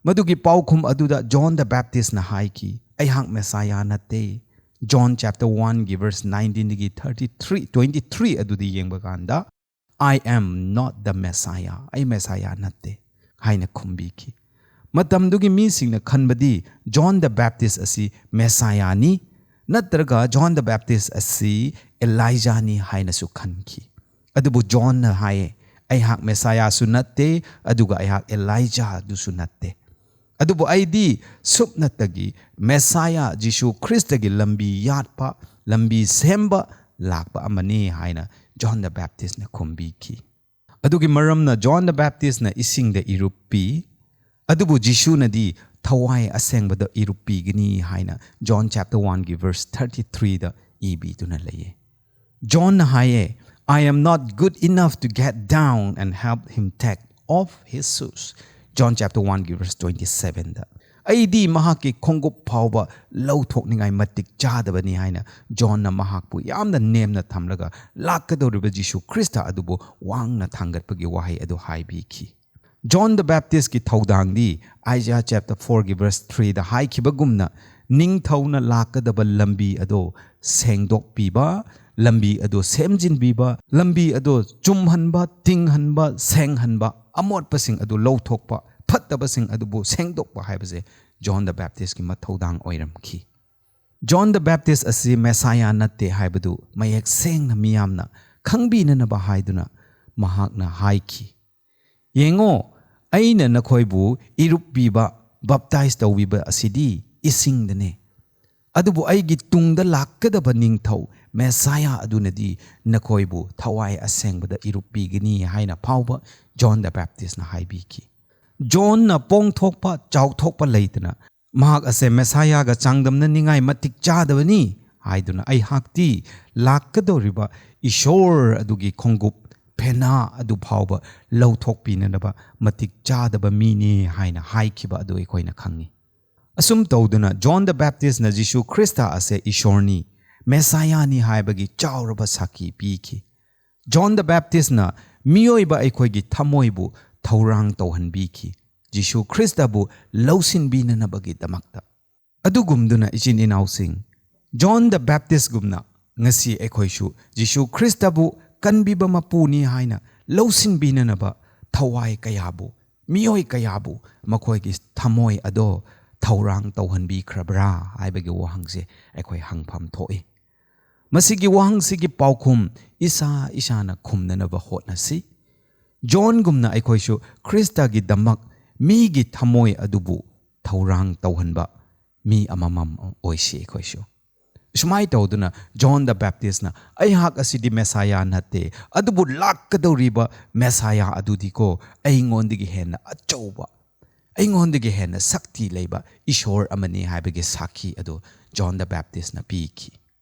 ꯃꯗꯨꯒꯤ ꯄꯥꯎꯈꯨꯝ ꯑꯗꯨꯗ ꯖꯣꯟ ꯗ ꯕꯦꯞꯇꯤꯁꯅ ꯍꯥꯏꯈꯤ, "ꯑꯩꯍꯥꯛ ꯃꯦꯁꯥꯌꯥ ꯅꯠꯇꯦ"꯫ ꯖꯣꯟ ꯆꯦꯞꯇꯔ ꯋꯥꯟꯒꯤ ꯚꯔꯁ ꯅꯥꯏꯟꯇꯤꯟꯗꯒꯤ ꯊꯥꯔꯇꯤ ꯊ꯭ꯔꯤ, ꯇ꯭ꯋꯦꯟꯇꯤ ꯊ꯭ꯔꯤ ꯑꯗꯨꯗꯤ ꯌꯦꯡꯕ ꯀꯥꯟꯗ, "I am not the Messiah", ꯑꯩ ꯃꯦꯁꯥꯌꯥ ꯅꯠꯇꯦ ꯍꯥꯏꯅ ꯈꯨꯝꯕꯤꯈꯤ꯫ ꯃꯇꯝꯗꯨꯒꯤ ꯃꯤꯁꯤꯡꯅ ꯈꯟꯕꯗꯤ ꯖꯣꯟ ꯗ ꯕꯦꯞꯇꯤꯁ ꯑꯁꯤ ꯃꯦꯁꯥꯌꯥꯅꯤ, ꯅꯠꯇ꯭ꯔꯒ ꯖꯣꯟ ꯗ ꯕꯦꯞꯇꯤꯁ ꯑꯁꯤ ꯑꯦꯂꯥꯏꯖꯥꯅꯤ ꯍꯥꯏꯅꯁꯨ ꯈꯟꯈꯤ꯫ ꯑꯗꯨꯕꯨ ꯖꯣꯟꯅ ꯍꯥꯏꯌꯦ, "ꯑꯩꯍꯥꯛ ꯃꯦꯁꯥꯌꯥꯁꯨ ꯅꯠꯇꯦ, ꯑꯗꯨꯒ ꯑꯩꯍꯥꯛ ꯑꯦꯂꯥꯏꯖꯥꯗꯨꯁꯨ ꯅꯠꯇꯦ꯫ ꯑꯗꯨꯕꯨ ꯑꯩꯗꯤ ꯁꯨꯞꯅꯇꯒꯤ ꯃꯦꯁꯥꯌꯥ ꯖꯤꯁꯨ ꯈ꯭ꯔꯤꯁꯇꯒꯤ ꯂꯝꯕꯤ ꯌꯥꯠꯄ, ꯂꯝꯕꯤ ꯁꯦꯝꯕ ꯂꯥꯛꯄ ꯑꯃꯅꯤ" ꯍꯥꯏꯅ ꯖꯣꯟ ꯗ ꯕꯦꯞꯇꯤꯁꯅ ꯈꯨꯝꯕꯤꯈꯤ꯫ ꯑꯗꯨꯒꯤ ꯃꯔꯝꯅ ꯖꯣꯟ ꯗ ꯕꯦꯞꯇꯤꯁꯅ ꯏꯁꯤꯡꯗ ꯏꯔꯨꯞꯄꯤ, ꯑꯗꯨꯕꯨ ꯖꯤꯁꯨꯅꯗꯤ ꯊꯋꯥꯏ ꯑꯁꯦꯡꯕꯗ ꯏꯔꯨꯞꯄꯤꯒꯅꯤ ꯍꯥꯏꯅ ꯖꯣꯟ ꯆꯦꯞꯇꯔ ꯋꯥꯟꯒꯤ ꯚꯔꯁ ꯊꯥꯔꯇꯤ ꯊ꯭ꯔꯤꯗ ꯏꯕꯤꯗꯨꯅ ꯂꯩꯌꯦ꯫ ꯖꯣꯟꯅ ꯍꯥꯏꯌꯦ, "I am not good enough to get down and help him take off his shoes", John chapter ꯋꯥꯟꯒꯤ ꯚꯔꯁ ꯇ꯭ꯋꯦꯟꯇꯤ ꯁꯚꯦꯟꯗ꯫ "ꯑꯩꯗꯤ ꯃꯍꯥꯛꯀꯤ ꯈꯣꯡꯎꯞ ꯐꯥꯎꯕ ꯂꯧꯊꯣꯛꯅꯤꯡꯉꯥꯏ ꯃꯇꯤꯛ ꯆꯥꯗꯕꯅꯤ" ꯍꯥꯏꯅ ꯖꯣꯟꯅ ꯃꯍꯥꯛꯄꯨ ꯌꯥꯝꯅ ꯅꯦꯝꯅ ꯊꯝꯂꯒ ꯂꯥꯛꯀꯗꯧꯔꯤꯕ ꯖꯤꯁꯨ ꯈ꯭ꯔꯤꯁꯇ ꯑꯗꯨꯕꯨ ꯋꯥꯡꯅ ꯊꯥꯡꯒꯠꯄꯒꯤ ꯋꯥꯍꯩ ꯑꯗꯨ ꯍꯥꯏꯕꯤꯈꯤ꯫ John the Baptistꯀꯤ ꯊꯧꯗꯥꯡꯗꯤ Isaiah chapter fourꯒꯤ verse threeꯗ ꯍꯥꯏꯈꯤꯕꯒꯨꯝꯅ ꯅꯤꯡꯊꯧꯅ ꯂꯥꯛꯀꯗꯕ ꯂꯝꯕꯤ ꯑꯗꯣ ꯁꯦꯡꯗꯣꯛꯄꯤꯕ, ꯂꯝꯕꯤ ꯑꯗꯣ ꯁꯦꯝꯖꯤꯟꯕꯤꯕ, ꯂꯝꯕꯤ ꯑꯗꯣ ꯆꯨꯝꯍꯟꯕ, ꯇꯤꯡꯍꯟꯕ, ꯁꯦꯡꯍꯟꯕ, ꯑꯃꯣꯠꯄꯁꯤꯡ ꯑꯗꯨ ꯂꯧꯊꯣꯛꯄ, ꯐꯠꯇꯕꯁꯤꯡ ꯑꯗꯨꯕꯨ ꯁꯦꯡꯗꯣꯛꯄ ꯍꯥꯏꯕꯁꯦ John the Baptistꯀꯤ ꯃꯊꯧꯗꯥꯡ ꯑꯣꯏꯔꯝꯈꯤ꯫ John the Baptist ꯑꯁꯤ Messiah ꯅꯠꯇꯦ ꯍꯥꯏꯕꯗꯨ ꯃꯌꯦꯛ ꯁꯦꯡꯅ ꯃꯤꯌꯥꯝꯅ ꯈꯪꯕꯤꯅꯅꯕ ꯍꯥꯏꯗꯨꯅ ꯃꯍꯥꯛꯅ ꯍꯥꯏꯈꯤ, "ꯌꯦꯡꯉꯣ, ꯑꯩꯅ ꯅꯈꯣꯏꯕꯨ ꯏꯔꯨꯞꯄꯤꯕ, baptize ꯇꯧꯕꯤꯕ ꯑꯁꯤꯗꯤ ꯏꯁꯤꯡꯗꯅꯦ, ꯑꯗꯨꯕꯨ ꯑꯩꯒꯤ ꯇꯨꯡꯗ ꯂꯥꯛꯀꯗꯕ ꯅꯤꯡꯊꯧ Messiah ꯑꯗꯨꯅꯗꯤ ꯅꯈꯣꯏꯕꯨ ꯊꯋꯥꯏ ꯑꯁꯦꯡꯕꯗ ꯏꯔꯨꯞꯄꯤꯒꯅꯤ" ꯍꯥꯏꯅ ꯐꯥꯎꯕ John the Baptistꯅ ꯍꯥꯏꯕꯤꯈꯤ꯫ ꯖꯣꯟꯅ ꯄꯣꯡꯊꯣꯛꯄ, ꯆꯥꯎꯊꯣꯛꯄ ꯂꯩꯇꯅ ꯃꯍꯥꯛ ꯑꯁꯦ Messiahꯒ ꯆꯥꯡꯗꯝꯅꯅꯤꯡꯉꯥꯏ ꯃꯇꯤꯛ ꯆꯥꯗꯕꯅꯤ ꯍꯥꯏꯗꯨꯅ ꯑꯩꯍꯥꯛꯇꯤ ꯂꯥꯛꯀꯗꯧꯔꯤꯕ ꯏꯁꯣꯔ ꯑꯗꯨꯒꯤ ꯈꯣꯡꯎꯞ ꯐꯦꯅꯥ ꯑꯗꯨ ꯐꯥꯎꯕ ꯂꯧꯊꯣꯛꯄꯤꯅꯅꯕ ꯃꯇꯤꯛ ꯆꯥꯗꯕ ꯃꯤꯅꯤ ꯍꯥꯏꯅ ꯍꯥꯏꯈꯤꯕ ꯑꯗꯨ ꯑꯩꯈꯣꯏꯅ ꯈꯪꯉꯤ꯫ ꯑꯁꯨꯝ ꯇꯧꯗꯨꯅ John the Baptistꯅ ꯖꯤꯁꯨ ꯈ꯭ꯔꯤꯁꯇ ꯑꯁꯦ ꯏꯁꯣꯔꯅꯤ, Messiahꯅꯤ ꯍꯥꯏꯕꯒꯤ ꯆꯥꯎꯔꯕ ꯁꯥꯈꯤ ꯄꯤꯈꯤ꯫ John the Baptistꯅ ꯃꯤꯑꯣꯏꯕ ꯑꯩꯈꯣꯏꯒꯤ ꯊꯃꯣꯏꯕꯨ ꯊꯧꯔꯥꯡ ꯇꯧꯍꯟꯕꯤꯈꯤ, ꯖꯤꯁꯨ ꯈ꯭ꯔꯤꯁꯇꯕꯨ ꯂꯧꯁꯤꯟꯕꯤꯅꯅꯕꯒꯤꯗꯃꯛꯇ꯫ ꯑꯗꯨꯒꯨꯝꯗꯨꯅ ꯏꯆꯤꯟ ꯏꯅꯥꯎꯁꯤꯡ, John the Baptistꯒꯨꯝꯅ ꯉꯁꯤ ꯑꯩꯈꯣꯏꯁꯨ ꯖꯤꯁꯨ ꯈ꯭ꯔꯤꯁꯇꯕꯨ ꯀꯟꯕꯤꯕ ꯃꯄꯨꯅꯤ ꯍꯥꯏꯅ ꯂꯧꯁꯤꯟꯕꯤꯅꯅꯕ ꯊꯋꯥꯏ ꯀꯌꯥꯕꯨ, ꯃꯤꯑꯣꯏ ꯀꯌꯥꯕꯨ ꯃꯈꯣꯏꯒꯤ ꯊꯃꯣꯏ ꯑꯗꯣ ꯊꯧꯔꯥꯡ ꯇꯧꯍꯟꯕꯤꯈ꯭ꯔꯕ꯭ꯔꯥ ꯍꯥꯏꯕꯒꯤ ꯋꯥꯍꯪꯁꯦ ꯑꯩꯈꯣꯏ ꯍꯪꯐꯝ ꯊꯣꯛꯏ꯫ ꯃꯁꯤꯒꯤ ꯋꯥꯍꯪꯁꯤꯒꯤ ꯄꯥꯎꯈꯨꯝ ꯏꯁꯥ ꯏꯁꯥꯅ ꯈꯨꯝꯅꯅꯕ ꯍꯣꯠꯅꯁꯤ꯫ ꯖꯣꯟꯒꯨꯝꯅ ꯑꯩꯈꯣꯏꯁꯨ ꯈ꯭ꯔꯤꯁꯇꯒꯤꯗꯃꯛ ꯃꯤꯒꯤ ꯊꯃꯣꯏ ꯑꯗꯨꯕꯨ ꯊꯧꯔꯥꯡ ꯇꯧꯍꯟꯕ ꯃꯤ ꯑꯃꯃꯝ ꯑꯣꯏꯁꯤ ꯑꯩꯈꯣꯏꯁꯨ꯫ ꯁꯨꯃꯥꯏꯅ ꯇꯧꯗꯨꯅ John the Baptistꯅ, "ꯑꯩꯍꯥꯛ ꯑꯁꯤꯗꯤ Messiah ꯅꯠꯇꯦ, ꯑꯗꯨꯕꯨ ꯂꯥꯛꯀꯗꯧꯔꯤꯕ Messiah ꯑꯗꯨꯗꯤꯀꯣ ꯑꯩꯉꯣꯟꯗꯒꯤ ꯍꯦꯟꯅ ꯑꯆꯧꯕ, ꯑꯩꯉꯣꯟꯗꯒꯤ ꯍꯦꯟꯅ ꯁꯛꯇꯤ ꯂꯩꯕ ꯏꯁꯣꯔ ꯑꯃꯅꯤ" ꯍꯥꯏꯕꯒꯤ ꯁꯥꯈꯤ ꯑꯗꯨ John the Baptistꯅ ꯄꯤꯈꯤ꯫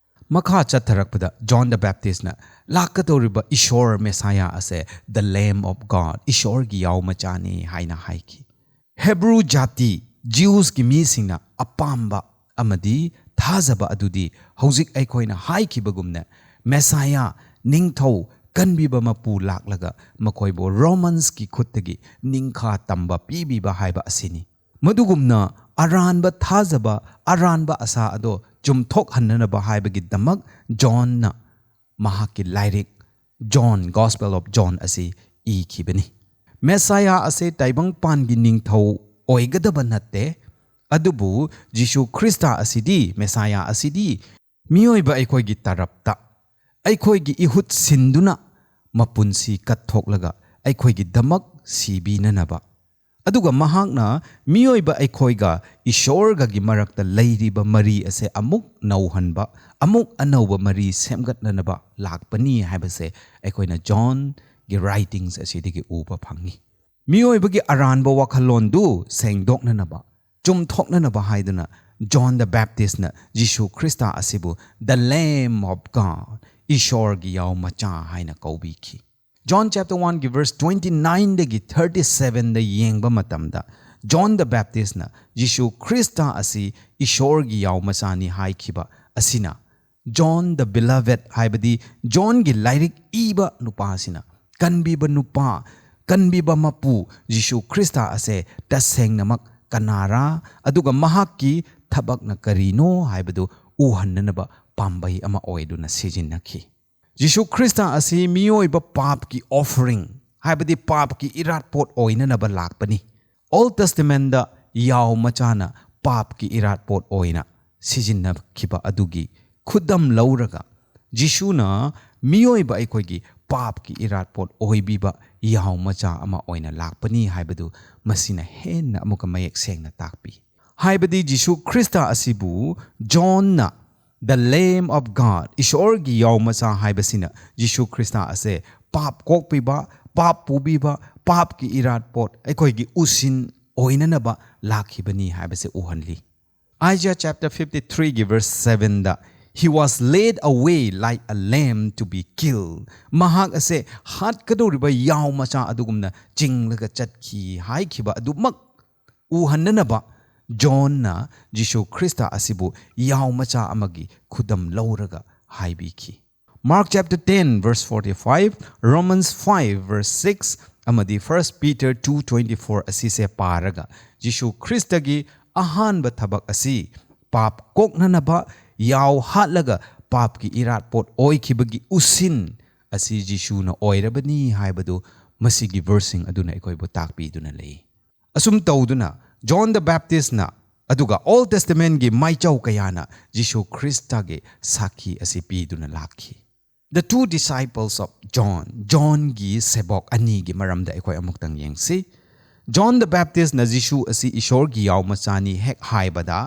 ꯃꯈꯥ ꯆꯠꯊꯔꯛꯄꯗ John the Baptistꯅ ꯂꯥꯛꯀꯗꯧꯔꯤꯕ ꯏꯁꯣꯔ Messiah ꯑꯁꯦ the Lamb of God, ꯏꯁꯣꯔꯒꯤ ꯌꯥꯎ ꯃꯆꯥꯅꯤ ꯍꯥꯏꯅ ꯍꯥꯏꯈꯤ꯫ ꯍꯦꯕ꯭ꯔꯨ ꯖꯥꯇꯤ, Jewsꯀꯤ ꯃꯤꯁꯤꯡꯅ ꯑꯄꯥꯝꯕ ꯑꯃꯗꯤ ꯊꯥꯖꯕ ꯑꯗꯨꯗꯤ ꯍꯧꯖꯤꯛ ꯑꯩꯈꯣꯏꯅ ꯍꯥꯏꯈꯤꯕꯒꯨꯝꯅ Messiah, ꯅꯤꯡꯊꯧ, ꯀꯟꯕꯤꯕ ꯃꯄꯨ ꯂꯥꯛꯂꯒ ꯃꯈꯣꯏꯕꯨ ꯔꯣꯃꯟꯁꯀꯤ ꯈꯨꯠꯇꯒꯤ ꯅꯤꯡꯈꯥ ꯇꯝꯕ ꯄꯤꯕꯤꯕ ꯍꯥꯏꯕ ꯑꯁꯤꯅꯤ꯫ ꯃꯗꯨꯒꯨꯝꯅ ꯑꯔꯥꯟꯕ ꯊꯥꯖꯕ, ꯑꯔꯥꯟꯕ ꯑꯁꯥ ꯑꯗꯣ ꯆꯨꯝꯊꯣꯛꯍꯟꯅꯅꯕ ꯍꯥꯏꯕꯒꯤꯗꯃꯛ ꯖꯣꯟꯅ ꯃꯍꯥꯛꯀꯤ ꯂꯥꯏꯔꯤꯛ ꯖꯣꯟ, Gospel of John ꯑꯁꯤ ꯏꯈꯤꯕꯅꯤ꯫ ꯃꯦꯁꯥꯌꯥ ꯑꯁꯤ ꯇꯥꯏꯕꯪꯄꯥꯟꯒꯤ ꯅꯤꯡꯊꯧ ꯑꯣꯏꯒꯗꯕ ꯅꯠꯇꯦ, ꯑꯗꯨꯕꯨ ꯖꯤꯁꯨ ꯈ꯭ꯔꯤꯁꯇ ꯑꯁꯤꯗꯤ, ꯃꯦꯁꯥꯌꯥ ꯑꯁꯤꯗꯤ ꯃꯤꯑꯣꯏꯕ ꯑꯩꯈꯣꯏꯒꯤ ꯇꯔꯞꯇ, ꯑꯩꯈꯣꯏꯒꯤ ꯏꯍꯨꯠ ꯁꯤꯟꯗꯨꯅ ꯃꯄꯨꯟꯁꯤ ꯀꯠꯊꯣꯛꯂꯒ ꯑꯩꯈꯣꯏꯒꯤꯗꯃꯛ ꯁꯤꯕꯤꯅꯅꯕ, ꯑꯗꯨꯒ ꯃꯍꯥꯛꯅ ꯃꯤꯑꯣꯏꯕ ꯑꯩꯈꯣꯏꯒ ꯏꯁꯣꯔꯒꯒꯤ ꯃꯔꯛꯇ ꯂꯩꯔꯤꯕ ꯃꯔꯤ ꯑꯁꯦ ꯑꯃꯨꯛ ꯅꯧꯍꯟꯕ, ꯑꯃꯨꯛ ꯑꯅꯧꯕ ꯃꯔꯤ ꯁꯦꯝꯒꯠꯅꯅꯕ ꯂꯥꯛꯄꯅꯤ ꯍꯥꯏꯕꯁꯦ ꯑꯩꯈꯣꯏꯅ ꯖꯣꯟꯒꯤ writings ꯑꯁꯤꯗꯒꯤ ꯎꯕ ꯐꯪꯉꯤ꯫ ꯃꯤꯑꯣꯏꯕꯒꯤ ꯑꯔꯥꯟꯕ ꯋꯥꯈꯜꯂꯣꯟꯗꯨ ꯁꯦꯡꯗꯣꯛꯅꯅꯕ, ꯆꯨꯝꯊꯣꯛꯅꯅꯕ ꯍꯥꯏꯗꯨꯅ John the Baptistꯅ ꯖꯤꯁꯨ ꯈ꯭ꯔꯤꯁꯇ ꯑꯁꯤꯕꯨ "The Lamb of God", ꯏꯁꯣꯔꯒꯤ ꯌꯥꯎ ꯃꯆꯥ ꯍꯥꯏꯅ ꯀꯧꯕꯤꯈꯤ꯫ John chapter one ꯒꯤ verse twenty nineꯗꯒꯤ thirty sevenꯗ ꯌꯦꯡꯕ ꯃꯇꯝꯗ, John the Baptistꯅ ꯖꯤꯁꯨ ꯈ꯭ꯔꯤꯁꯇ ꯑꯁꯤ ꯏꯁꯣꯔꯒꯤ ꯌꯥꯎ ꯃꯆꯥꯅꯤ ꯍꯥꯏꯈꯤꯕ ꯑꯁꯤꯅ, John the Beloved ꯍꯥꯏꯕꯗꯤ ꯖꯣꯟꯒꯤ ꯂꯥꯏꯔꯤꯛ ꯏꯕ ꯅꯨꯄꯥ ꯑꯁꯤꯅ ꯀꯟꯕꯤꯕ ꯅꯨꯄꯥ, ꯀꯟꯕꯤꯕ ꯃꯄꯨ ꯖꯤꯁꯨ ꯈ꯭ꯔꯤꯁꯇ ꯑꯁꯦ ꯇꯁꯦꯡꯅꯃꯛ ꯀꯅꯥꯔꯥ, ꯑꯗꯨꯒ ꯃꯍꯥꯛꯀꯤ ꯊꯕꯛꯅ ꯀꯔꯤꯅꯣ ꯍꯥꯏꯕꯗꯨ ꯎꯍꯟꯅꯅꯕ ꯄꯥꯝꯕꯩ ꯑꯃ ꯑꯣꯏꯗꯨꯅ ꯁꯤꯖꯤꯟꯅꯈꯤ꯫ ꯖꯤꯁꯨ ꯈ꯭ꯔꯤꯁꯇ ꯑꯁꯤ ꯃꯤꯑꯣꯏꯕ ꯄꯥꯞꯀꯤ offering, ꯍꯥꯏꯕꯗꯤ ꯄꯥꯞꯀꯤ ꯏꯔꯥꯠꯄꯣꯠ ꯑꯣꯏꯅꯅꯕ ꯂꯥꯛꯄꯅꯤ꯫ Old Testamentꯗ ꯌꯥꯎ ꯃꯆꯥꯅ ꯄꯥꯞꯀꯤ ꯏꯔꯥꯠꯄꯣꯠ ꯑꯣꯏꯅ ꯁꯤꯖꯤꯟꯅꯈꯤꯕ ꯑꯗꯨꯒꯤ ꯈꯨꯗꯝ ꯂꯧꯔꯒ, ꯖꯤꯁꯨꯅ ꯃꯤꯑꯣꯏꯕ ꯑꯩꯈꯣꯏꯒꯤ ꯄꯥꯞꯀꯤ ꯏꯔꯥꯠꯄꯣꯠ ꯑꯣꯏꯕꯤꯕ ꯌꯥꯎ ꯃꯆꯥ ꯑꯃ ꯑꯣꯏꯅ ꯂꯥꯛꯄꯅꯤ ꯍꯥꯏꯕꯗꯨ ꯃꯁꯤꯅ ꯍꯦꯟꯅ ꯑꯃꯨꯛꯀ ꯃꯌꯦꯛ ꯁꯦꯡꯅ ꯇꯥꯛꯄꯤ꯫ ꯍꯥꯏꯕꯗꯤ ꯖꯤꯁꯨ ꯈ꯭ꯔꯤꯁꯇ ꯑꯁꯤꯕꯨ ꯖꯣꯟꯅ "The Lamb of God", ꯏꯁꯣꯔꯒꯤ ꯌꯥꯎ ꯃꯆꯥ ꯍꯥꯏꯕꯁꯤꯅ ꯖꯤꯁꯨ ꯈ꯭ꯔꯤꯁꯇ ꯑꯁꯦ ꯄꯥꯞ ꯀꯣꯛꯄꯤꯕ, ꯄꯥꯞ ꯄꯨꯕꯤꯕ, ꯄꯥꯞꯀꯤ ꯏꯔꯥꯠꯄꯣꯠ, ꯑꯩꯈꯣꯏꯒꯤ ꯎꯁꯤꯟ ꯑꯣꯏꯅꯅꯕ ꯂꯥꯛꯈꯤꯕꯅꯤ ꯍꯥꯏꯕꯁꯦ ꯎꯍꯜꯂꯤ꯫ Isaiah chapter fifty-threeꯒꯤ verse sevenꯗ, "He was led away like a lamb to be killed", ꯃꯍꯥꯛ ꯑꯁꯦ ꯍꯥꯠꯀꯗꯧꯔꯤꯕ ꯌꯥꯎ ꯃꯆꯥ ꯑꯗꯨꯒꯨꯝꯅ ꯆꯤꯡꯂꯒ ꯆꯠꯈꯤ ꯍꯥꯏꯈꯤꯕ ꯑꯗꯨꯃꯛ ꯎꯍꯟꯅꯅꯕ ꯖꯣꯟꯅ ꯖꯤꯁꯨ ꯈ꯭ꯔꯤꯁꯇ ꯑꯁꯤꯕꯨ ꯌꯥꯎ ꯃꯆꯥ ꯑꯃꯒꯤ ꯈꯨꯗꯝ ꯂꯧꯔꯒ ꯍꯥꯏꯕꯤꯈꯤ꯫ Mark chapter ten verse forty-five, Romans five verse six ꯑꯃꯗꯤ First Peter two twenty-four ꯑꯁꯤꯁꯦ ꯄꯥꯔꯒ ꯖꯤꯁꯨ ꯈ꯭ꯔꯤꯁꯇꯒꯤ ꯑꯍꯥꯟꯕ ꯊꯕꯛ ꯑꯁꯤ ꯄꯥꯞ ꯀꯣꯛꯅꯅꯕ ꯌꯥꯎ ꯍꯥꯠꯂꯒ ꯄꯥꯞꯀꯤ ꯏꯔꯥꯠꯄꯣꯠ ꯑꯣꯏꯈꯤꯕꯒꯤ ꯎꯁꯤꯟ ꯑꯁꯤ ꯖꯤꯁꯨꯅ ꯑꯣꯏꯔꯕꯅꯤ ꯍꯥꯏꯕꯗꯨ ꯃꯁꯤꯒꯤ verseꯁꯤꯡ ꯑꯗꯨꯅ ꯑꯩꯈꯣꯏꯕꯨ ꯇꯥꯛꯄꯤꯗꯨꯅ ꯂꯩ꯫ ꯑꯁꯨꯝ ꯇꯧꯗꯨꯅ John the Baptistꯅ ꯑꯗꯨꯒ Old Testamentꯀꯤ ꯃꯥꯏꯆꯧ ꯀꯌꯥꯅ ꯖꯤꯁꯨ ꯈ꯭ꯔꯤꯁꯇꯒꯤ ꯁꯥꯈꯤ ꯑꯁꯤ ꯄꯤꯗꯨꯅ ꯂꯥꯛꯈꯤ꯫ The two disciples of John, ꯖꯣꯟꯒꯤ ꯁꯦꯕꯣꯛ ꯑꯅꯤꯒꯤ ꯃꯔꯝꯗ ꯑꯩꯈꯣꯏ ꯑꯃꯨꯛꯇꯪ ꯌꯦꯡꯁꯤ꯫ John the Baptistꯅ ꯖꯤꯁꯨ ꯑꯁꯤ ꯏꯁꯣꯔꯒꯤ ꯌꯥꯎ ꯃꯆꯥꯅꯤ ꯍꯦꯛ ꯍꯥꯏꯕꯗ,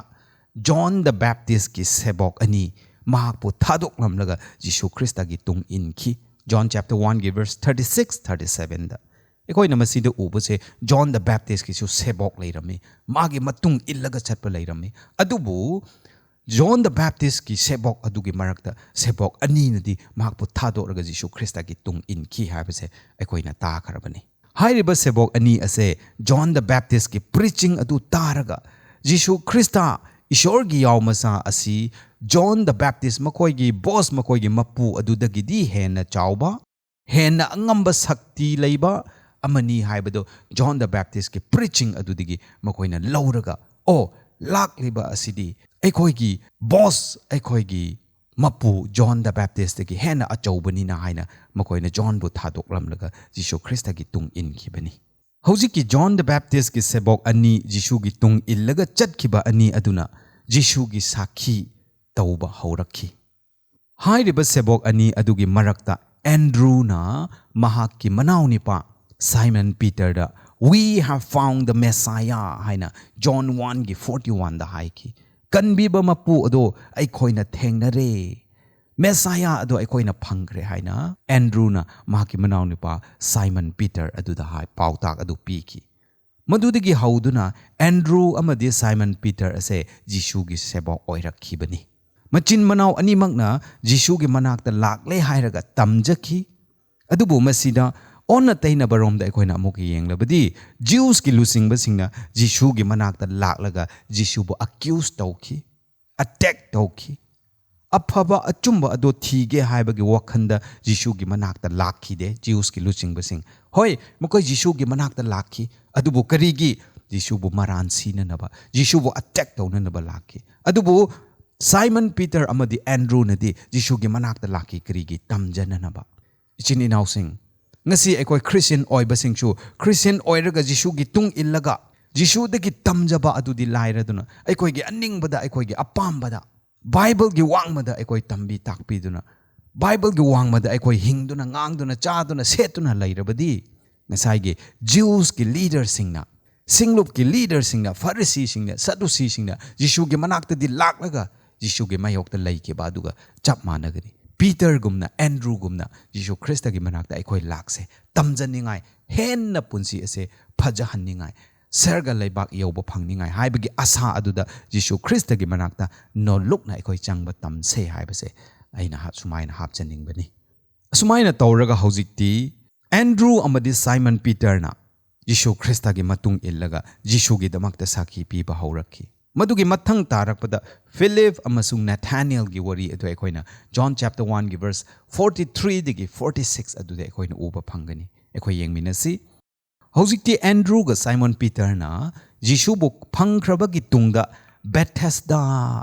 John the Baptistꯀꯤ ꯁꯦꯕꯣꯛ ꯑꯅꯤ ꯃꯍꯥꯛꯄꯨ ꯊꯥꯗꯣꯛꯂꯝꯂꯒ ꯖꯤꯁꯨ ꯈ꯭ꯔꯤꯁꯇꯒꯤ ꯇꯨꯡ ꯏꯟꯈꯤ꯫ John chapter oneꯒꯤ verse thirty six, thirty sevenꯗ ꯑꯩꯈꯣꯏꯅ ꯃꯁꯤꯗ ꯎꯕꯁꯦ, John the Baptistꯀꯤꯁꯨ ꯁꯦꯕꯣꯛ ꯂꯩꯔꯝꯃꯤ, ꯃꯥꯒꯤ ꯃꯇꯨꯡ ꯏꯜꯂꯒ ꯆꯠꯄ ꯂꯩꯔꯝꯃꯤ꯫ ꯑꯗꯨꯕꯨ John the Baptistꯀꯤ ꯁꯦꯕꯣꯛ ꯑꯗꯨꯒꯤ ꯃꯔꯛꯇ ꯁꯦꯕꯣꯛ ꯑꯅꯤꯅꯗꯤ ꯃꯍꯥꯛꯄꯨ ꯊꯥꯗꯣꯛꯂꯒ ꯖꯤꯁꯨ ꯈ꯭ꯔꯤꯁꯇꯒꯤ ꯇꯨꯡ ꯏꯟꯈꯤ ꯍꯥꯏꯕꯁꯦ ꯑꯩꯈꯣꯏꯅ ꯇꯥꯈ꯭ꯔꯕꯅꯤ꯫ ꯍꯥꯏꯔꯤꯕ ꯁꯦꯕꯣꯛ ꯑꯅꯤ ꯑꯁꯦ John the Baptistꯀꯤ preaching ꯑꯗꯨ ꯇꯥꯔꯒ ꯖꯤꯁꯨ ꯈ꯭ꯔꯤꯁꯇ ꯏꯁꯣꯔꯒꯤ ꯌꯥꯎ ꯃꯆꯥ ꯑꯁꯤ John the Baptist, ꯃꯈꯣꯏꯒꯤ boss, ꯃꯈꯣꯏꯒꯤ ꯃꯄꯨ ꯑꯗꯨꯗꯒꯤꯗꯤ ꯍꯦꯟꯅ ꯆꯥꯎꯕ, ꯍꯦꯟꯅ ꯑꯉꯝꯕ ꯁꯛꯇꯤ ꯂꯩꯕ ꯑꯃꯅꯤ ꯍꯥꯏꯕꯗꯨ John the Baptistꯀꯤ preaching ꯑꯗꯨꯗꯒꯤ ꯃꯈꯣꯏꯅ ꯂꯧꯔꯒ, "ꯑꯣ, ꯂꯥꯛꯂꯤꯕ ꯑꯁꯤꯗꯤ ꯑꯩꯈꯣꯏꯒꯤ boss, ꯑꯩꯈꯣꯏꯒꯤ ꯃꯄꯨ John the Baptistꯇꯒꯤ ꯍꯦꯟꯅ ꯑꯆꯧꯕꯅꯤꯅ" ꯍꯥꯏꯅ ꯃꯈꯣꯏꯅ ꯖꯣꯟꯕꯨ ꯊꯥꯗꯣꯛꯂꯝꯂꯒ ꯖꯤꯁꯨ ꯈ꯭ꯔꯤꯁꯇꯒꯤ ꯇꯨꯡ ꯏꯟꯈꯤꯕꯅꯤ꯫ ꯍꯧꯖꯤꯛꯀꯤ John the Baptistꯀꯤ ꯁꯦꯕꯣꯛ ꯑꯅꯤ, ꯖꯤꯁꯨꯒꯤ ꯇꯨꯡ ꯏꯜꯂꯒ ꯆꯠꯈꯤꯕ ꯑꯅꯤ ꯑꯗꯨꯅ ꯖꯤꯁꯨꯒꯤ ꯁꯥꯈꯤ ꯇꯧꯕ ꯍꯧꯔꯛꯈꯤ꯫ ꯍꯥꯏꯔꯤꯕ ꯁꯦꯕꯣꯛ ꯑꯅꯤ ꯑꯗꯨꯒꯤ ꯃꯔꯛꯇ Andrewꯅ ꯃꯍꯥꯛꯀꯤ ꯃꯅꯥꯎꯅꯤꯄꯥ Simon Peterꯗ, "We have found the Messiah" ꯍꯥꯏꯅ John oneꯒꯤ forty oneꯗ ꯍꯥꯏꯈꯤ꯫ "ꯀꯟꯕꯤꯕ ꯃꯄꯨ ꯑꯗꯣ ꯑꯩꯈꯣꯏꯅ ꯊꯦꯡꯅꯔꯦ꯫ ꯃꯦꯁꯥꯌꯥ ꯑꯗꯣ ꯑꯩꯈꯣꯏꯅ ꯐꯪꯈ꯭ꯔꯦ" ꯍꯥꯏꯅ Andrewꯅ ꯃꯍꯥꯛꯀꯤ ꯃꯅꯥꯎꯅꯨꯄꯥ Simon Peter ꯑꯗꯨꯗ ꯍꯥꯏ, ꯄꯥꯎꯇꯥꯛ ꯑꯗꯨ ꯄꯤꯈꯤ꯫ ꯃꯗꯨꯗꯒꯤ ꯍꯧꯗꯨꯅ Andrew ꯑꯃꯗꯤ Simon Peter ꯑꯁꯦ ꯖꯤꯁꯨꯒꯤ ꯁꯦꯕꯣꯛ ꯑꯣꯏꯔꯛꯈꯤꯕꯅꯤ꯫ ꯃꯆꯤꯟ ꯃꯅꯥꯎ ꯑꯅꯤꯃꯛꯅ ꯖꯤꯁꯨꯒꯤ ꯃꯅꯥꯛꯇ ꯂꯥꯛꯂꯦ ꯍꯥꯏꯔꯒ ꯇꯝꯖꯈꯤ꯫ ꯑꯗꯨꯕꯨ ꯃꯁꯤꯗ ꯑꯣꯟꯅ ꯇꯩꯅꯕꯔꯣꯝꯗ ꯑꯩꯈꯣꯏꯅ ꯑꯃꯨꯛꯀ ꯌꯦꯡꯂꯕꯗꯤ, Jewsꯀꯤ ꯂꯨꯆꯤꯡꯕꯁꯤꯡꯅ ꯖꯤꯁꯨꯒꯤ ꯃꯅꯥꯛꯇ ꯂꯥꯛꯂꯒ ꯖꯤꯁꯨꯕꯨ accuse ꯇꯧꯈꯤ, attack ꯇꯧꯈꯤ꯫ ꯑꯐꯕ ꯑꯆꯨꯝꯕ ꯑꯗꯣ ꯊꯤꯒꯦ ꯍꯥꯏꯕꯒꯤ ꯋꯥꯈꯜꯗ ꯖꯤꯁꯨꯒꯤ ꯃꯅꯥꯛꯇ ꯂꯥꯛꯈꯤꯗꯦ꯫ ꯖꯤꯎꯁꯀꯤ ꯂꯨꯆꯤꯡꯕꯁꯤꯡ, ꯍꯣꯏ, ꯃꯈꯣꯏ ꯖꯤꯁꯨꯒꯤ ꯃꯅꯥꯛꯇ ꯂꯥꯛꯈꯤ, ꯑꯗꯨꯕꯨ ꯀꯔꯤꯒꯤ? ꯖꯤꯁꯨꯕꯨ ꯃꯔꯥꯟ ꯁꯤꯅꯅꯕ, ꯖꯤꯁꯨꯕꯨ ꯑꯇꯦꯛ ꯇꯧꯅꯅꯕ ꯂꯥꯛꯈꯤ꯫ ꯑꯗꯨꯕꯨ ꯁꯥꯏꯃꯟ ꯄꯤꯇꯔ ꯑꯃꯗꯤ ꯑꯦꯟꯗ꯭ꯔꯨꯅꯗꯤ ꯖꯤꯁꯨꯒꯤ ꯃꯅꯥꯛꯇ ꯂꯥꯛꯈꯤ꯫ ꯀꯔꯤꯒꯤ? ꯇꯝꯖꯅꯅꯕ꯫ ꯏꯆꯤꯟ ꯏꯅꯥꯎꯁꯤꯡ, ꯉꯁꯤ ꯑꯩꯈꯣꯏ ꯈ꯭ꯔꯤꯁꯇꯤꯌꯟ ꯑꯣꯏꯕꯁꯤꯡꯁꯨ, ꯈ꯭ꯔꯤꯁꯇꯤꯌꯟ ꯑꯣꯏꯔꯒ ꯖꯤꯁꯨꯒꯤ ꯇꯨꯡ ꯏꯜꯂꯒ ꯖꯤꯁꯨꯗꯒꯤ ꯇꯝꯖꯕ ꯑꯗꯨꯗꯤ ꯂꯥꯏꯔꯗꯨꯅ, ꯑꯩꯈꯣꯏꯒꯤ ꯑꯅꯤꯡꯕꯗ, ꯑꯩꯈꯣꯏꯒꯤ ꯑꯄꯥꯝꯕꯗ, ꯕꯥꯏꯕꯜꯒꯤ ꯋꯥꯡꯃꯗ ꯑꯩꯈꯣꯏ ꯇꯝꯕꯤ ꯇꯥꯛꯄꯤꯗꯨꯅ, ꯕꯥꯏꯕꯜꯒꯤ ꯋꯥꯡꯃꯗ ꯑꯩꯈꯣꯏ ꯍꯤꯡꯗꯨꯅ, ꯉꯥꯡꯗꯨꯅ, ꯆꯥꯗꯨꯅ, ꯁꯦꯠꯇꯨꯅ ꯂꯩꯔꯕꯗꯤ, ꯉꯁꯥꯏꯒꯤ ꯖꯤꯎꯁꯀꯤ ꯂꯤꯗꯔꯁꯤꯡꯅ, ꯁꯤꯡꯂꯨꯞꯀꯤ ꯂꯤꯗꯔꯁꯤꯡꯅ, ꯐꯔꯤꯁꯤꯁꯤꯡꯅ, ꯁꯗꯨꯁꯤꯁꯤꯡꯅ ꯖꯤꯁꯨꯒꯤ ꯃꯅꯥꯛꯇꯗꯤ ꯂꯥꯛꯂꯒ ꯖꯤꯁꯨꯒꯤ ꯃꯥꯌꯣꯛꯇ ꯂꯩꯈꯤꯕ ꯑꯗꯨꯒ ꯆꯞ ꯃꯥꯟꯅꯒꯅꯤ꯫ ꯄꯤꯇꯔꯒꯨꯝꯅ, ꯑꯦꯟꯗ꯭ꯔꯨꯒꯨꯝꯅ ꯖꯤꯁꯨ ꯈ꯭ꯔꯤꯁꯇꯒꯤ ꯃꯅꯥꯛꯇ ꯑꯩꯈꯣꯏ ꯂꯥꯛꯁꯦ, ꯇꯝꯖꯅꯤꯡꯉꯥꯏ, ꯍꯦꯟꯅ ꯄꯨꯟꯁꯤ ꯑꯁꯦ ꯐꯖꯍꯟꯅꯤꯡꯉꯥꯏ, ꯁꯔꯒ ꯂꯩꯕꯥꯛ ꯌꯧꯕ ꯐꯪꯅꯤꯡꯉꯥꯏ ꯍꯥꯏꯕꯒꯤ ꯑꯁꯥ ꯑꯗꯨꯗ ꯖꯤꯁꯨ ꯈ꯭ꯔꯤꯁꯇꯒꯤ ꯃꯅꯥꯛꯇ ꯅꯣꯜꯂꯨꯛꯅ ꯑꯩꯈꯣꯏ ꯆꯪꯕ ꯇꯝꯁꯦ ꯍꯥꯏꯕꯁꯦ ꯑꯩꯅ ꯍꯥ-, ꯁꯨꯃꯥꯏꯅ ꯍꯥꯞꯆꯅꯤꯡꯕꯅꯤ꯫ ꯑꯁꯨꯃꯥꯏꯅ ꯇꯧꯔꯒ ꯍꯧꯖꯤꯛꯇꯤ ꯑꯦꯟꯗ꯭ꯔꯨ ꯑꯃꯗꯤ ꯁꯥꯏꯃꯟ ꯄꯤꯇꯔꯅ ꯖꯤꯁꯨ ꯈ꯭ꯔꯤꯁꯇꯒꯤ ꯃꯇꯨꯡ ꯏꯜꯂꯒ ꯖꯤꯁꯨꯒꯤꯗꯃꯛꯇ ꯁꯥꯈꯤ ꯄꯤꯕ ꯍꯧꯔꯛꯈꯤ꯫ ꯃꯗꯨꯒꯤ ꯃꯊꯪ ꯇꯥꯔꯛꯄꯗ ꯐꯤꯂꯤꯞ ꯑꯃꯁꯨꯡ ꯅꯦꯊꯥꯅꯤꯌꯦꯜꯒꯤ ꯋꯥꯔꯤ ꯑꯗꯨ ꯑꯩꯈꯣꯏꯅ ꯖꯣꯟ ꯆꯦꯞꯇꯔ ꯋꯥꯟꯒꯤ ꯚꯔꯁ ꯐꯣꯔꯇꯤ ꯊ꯭ꯔꯤꯗꯒꯤ ꯐꯣꯔꯇꯤ ꯁꯤꯛꯁ ꯑꯗꯨꯗ ꯑꯩꯈꯣꯏꯅ ꯎꯕ ꯐꯪꯒꯅꯤ꯫ ꯑꯩꯈꯣꯏ ꯌꯦꯡꯃꯤꯟꯅꯁꯤ꯫ ꯍꯧꯖꯤꯛꯇꯤ ꯑꯦꯟꯗ꯭ꯔꯨꯒ ꯁꯥꯏꯃꯣꯟ ꯄꯤꯇꯔꯅ ꯖꯤꯁꯨꯕꯨ ꯐꯪꯈ꯭ꯔꯕꯒꯤ ꯇꯨꯡꯗ ꯕꯦꯊꯦꯁꯗꯥ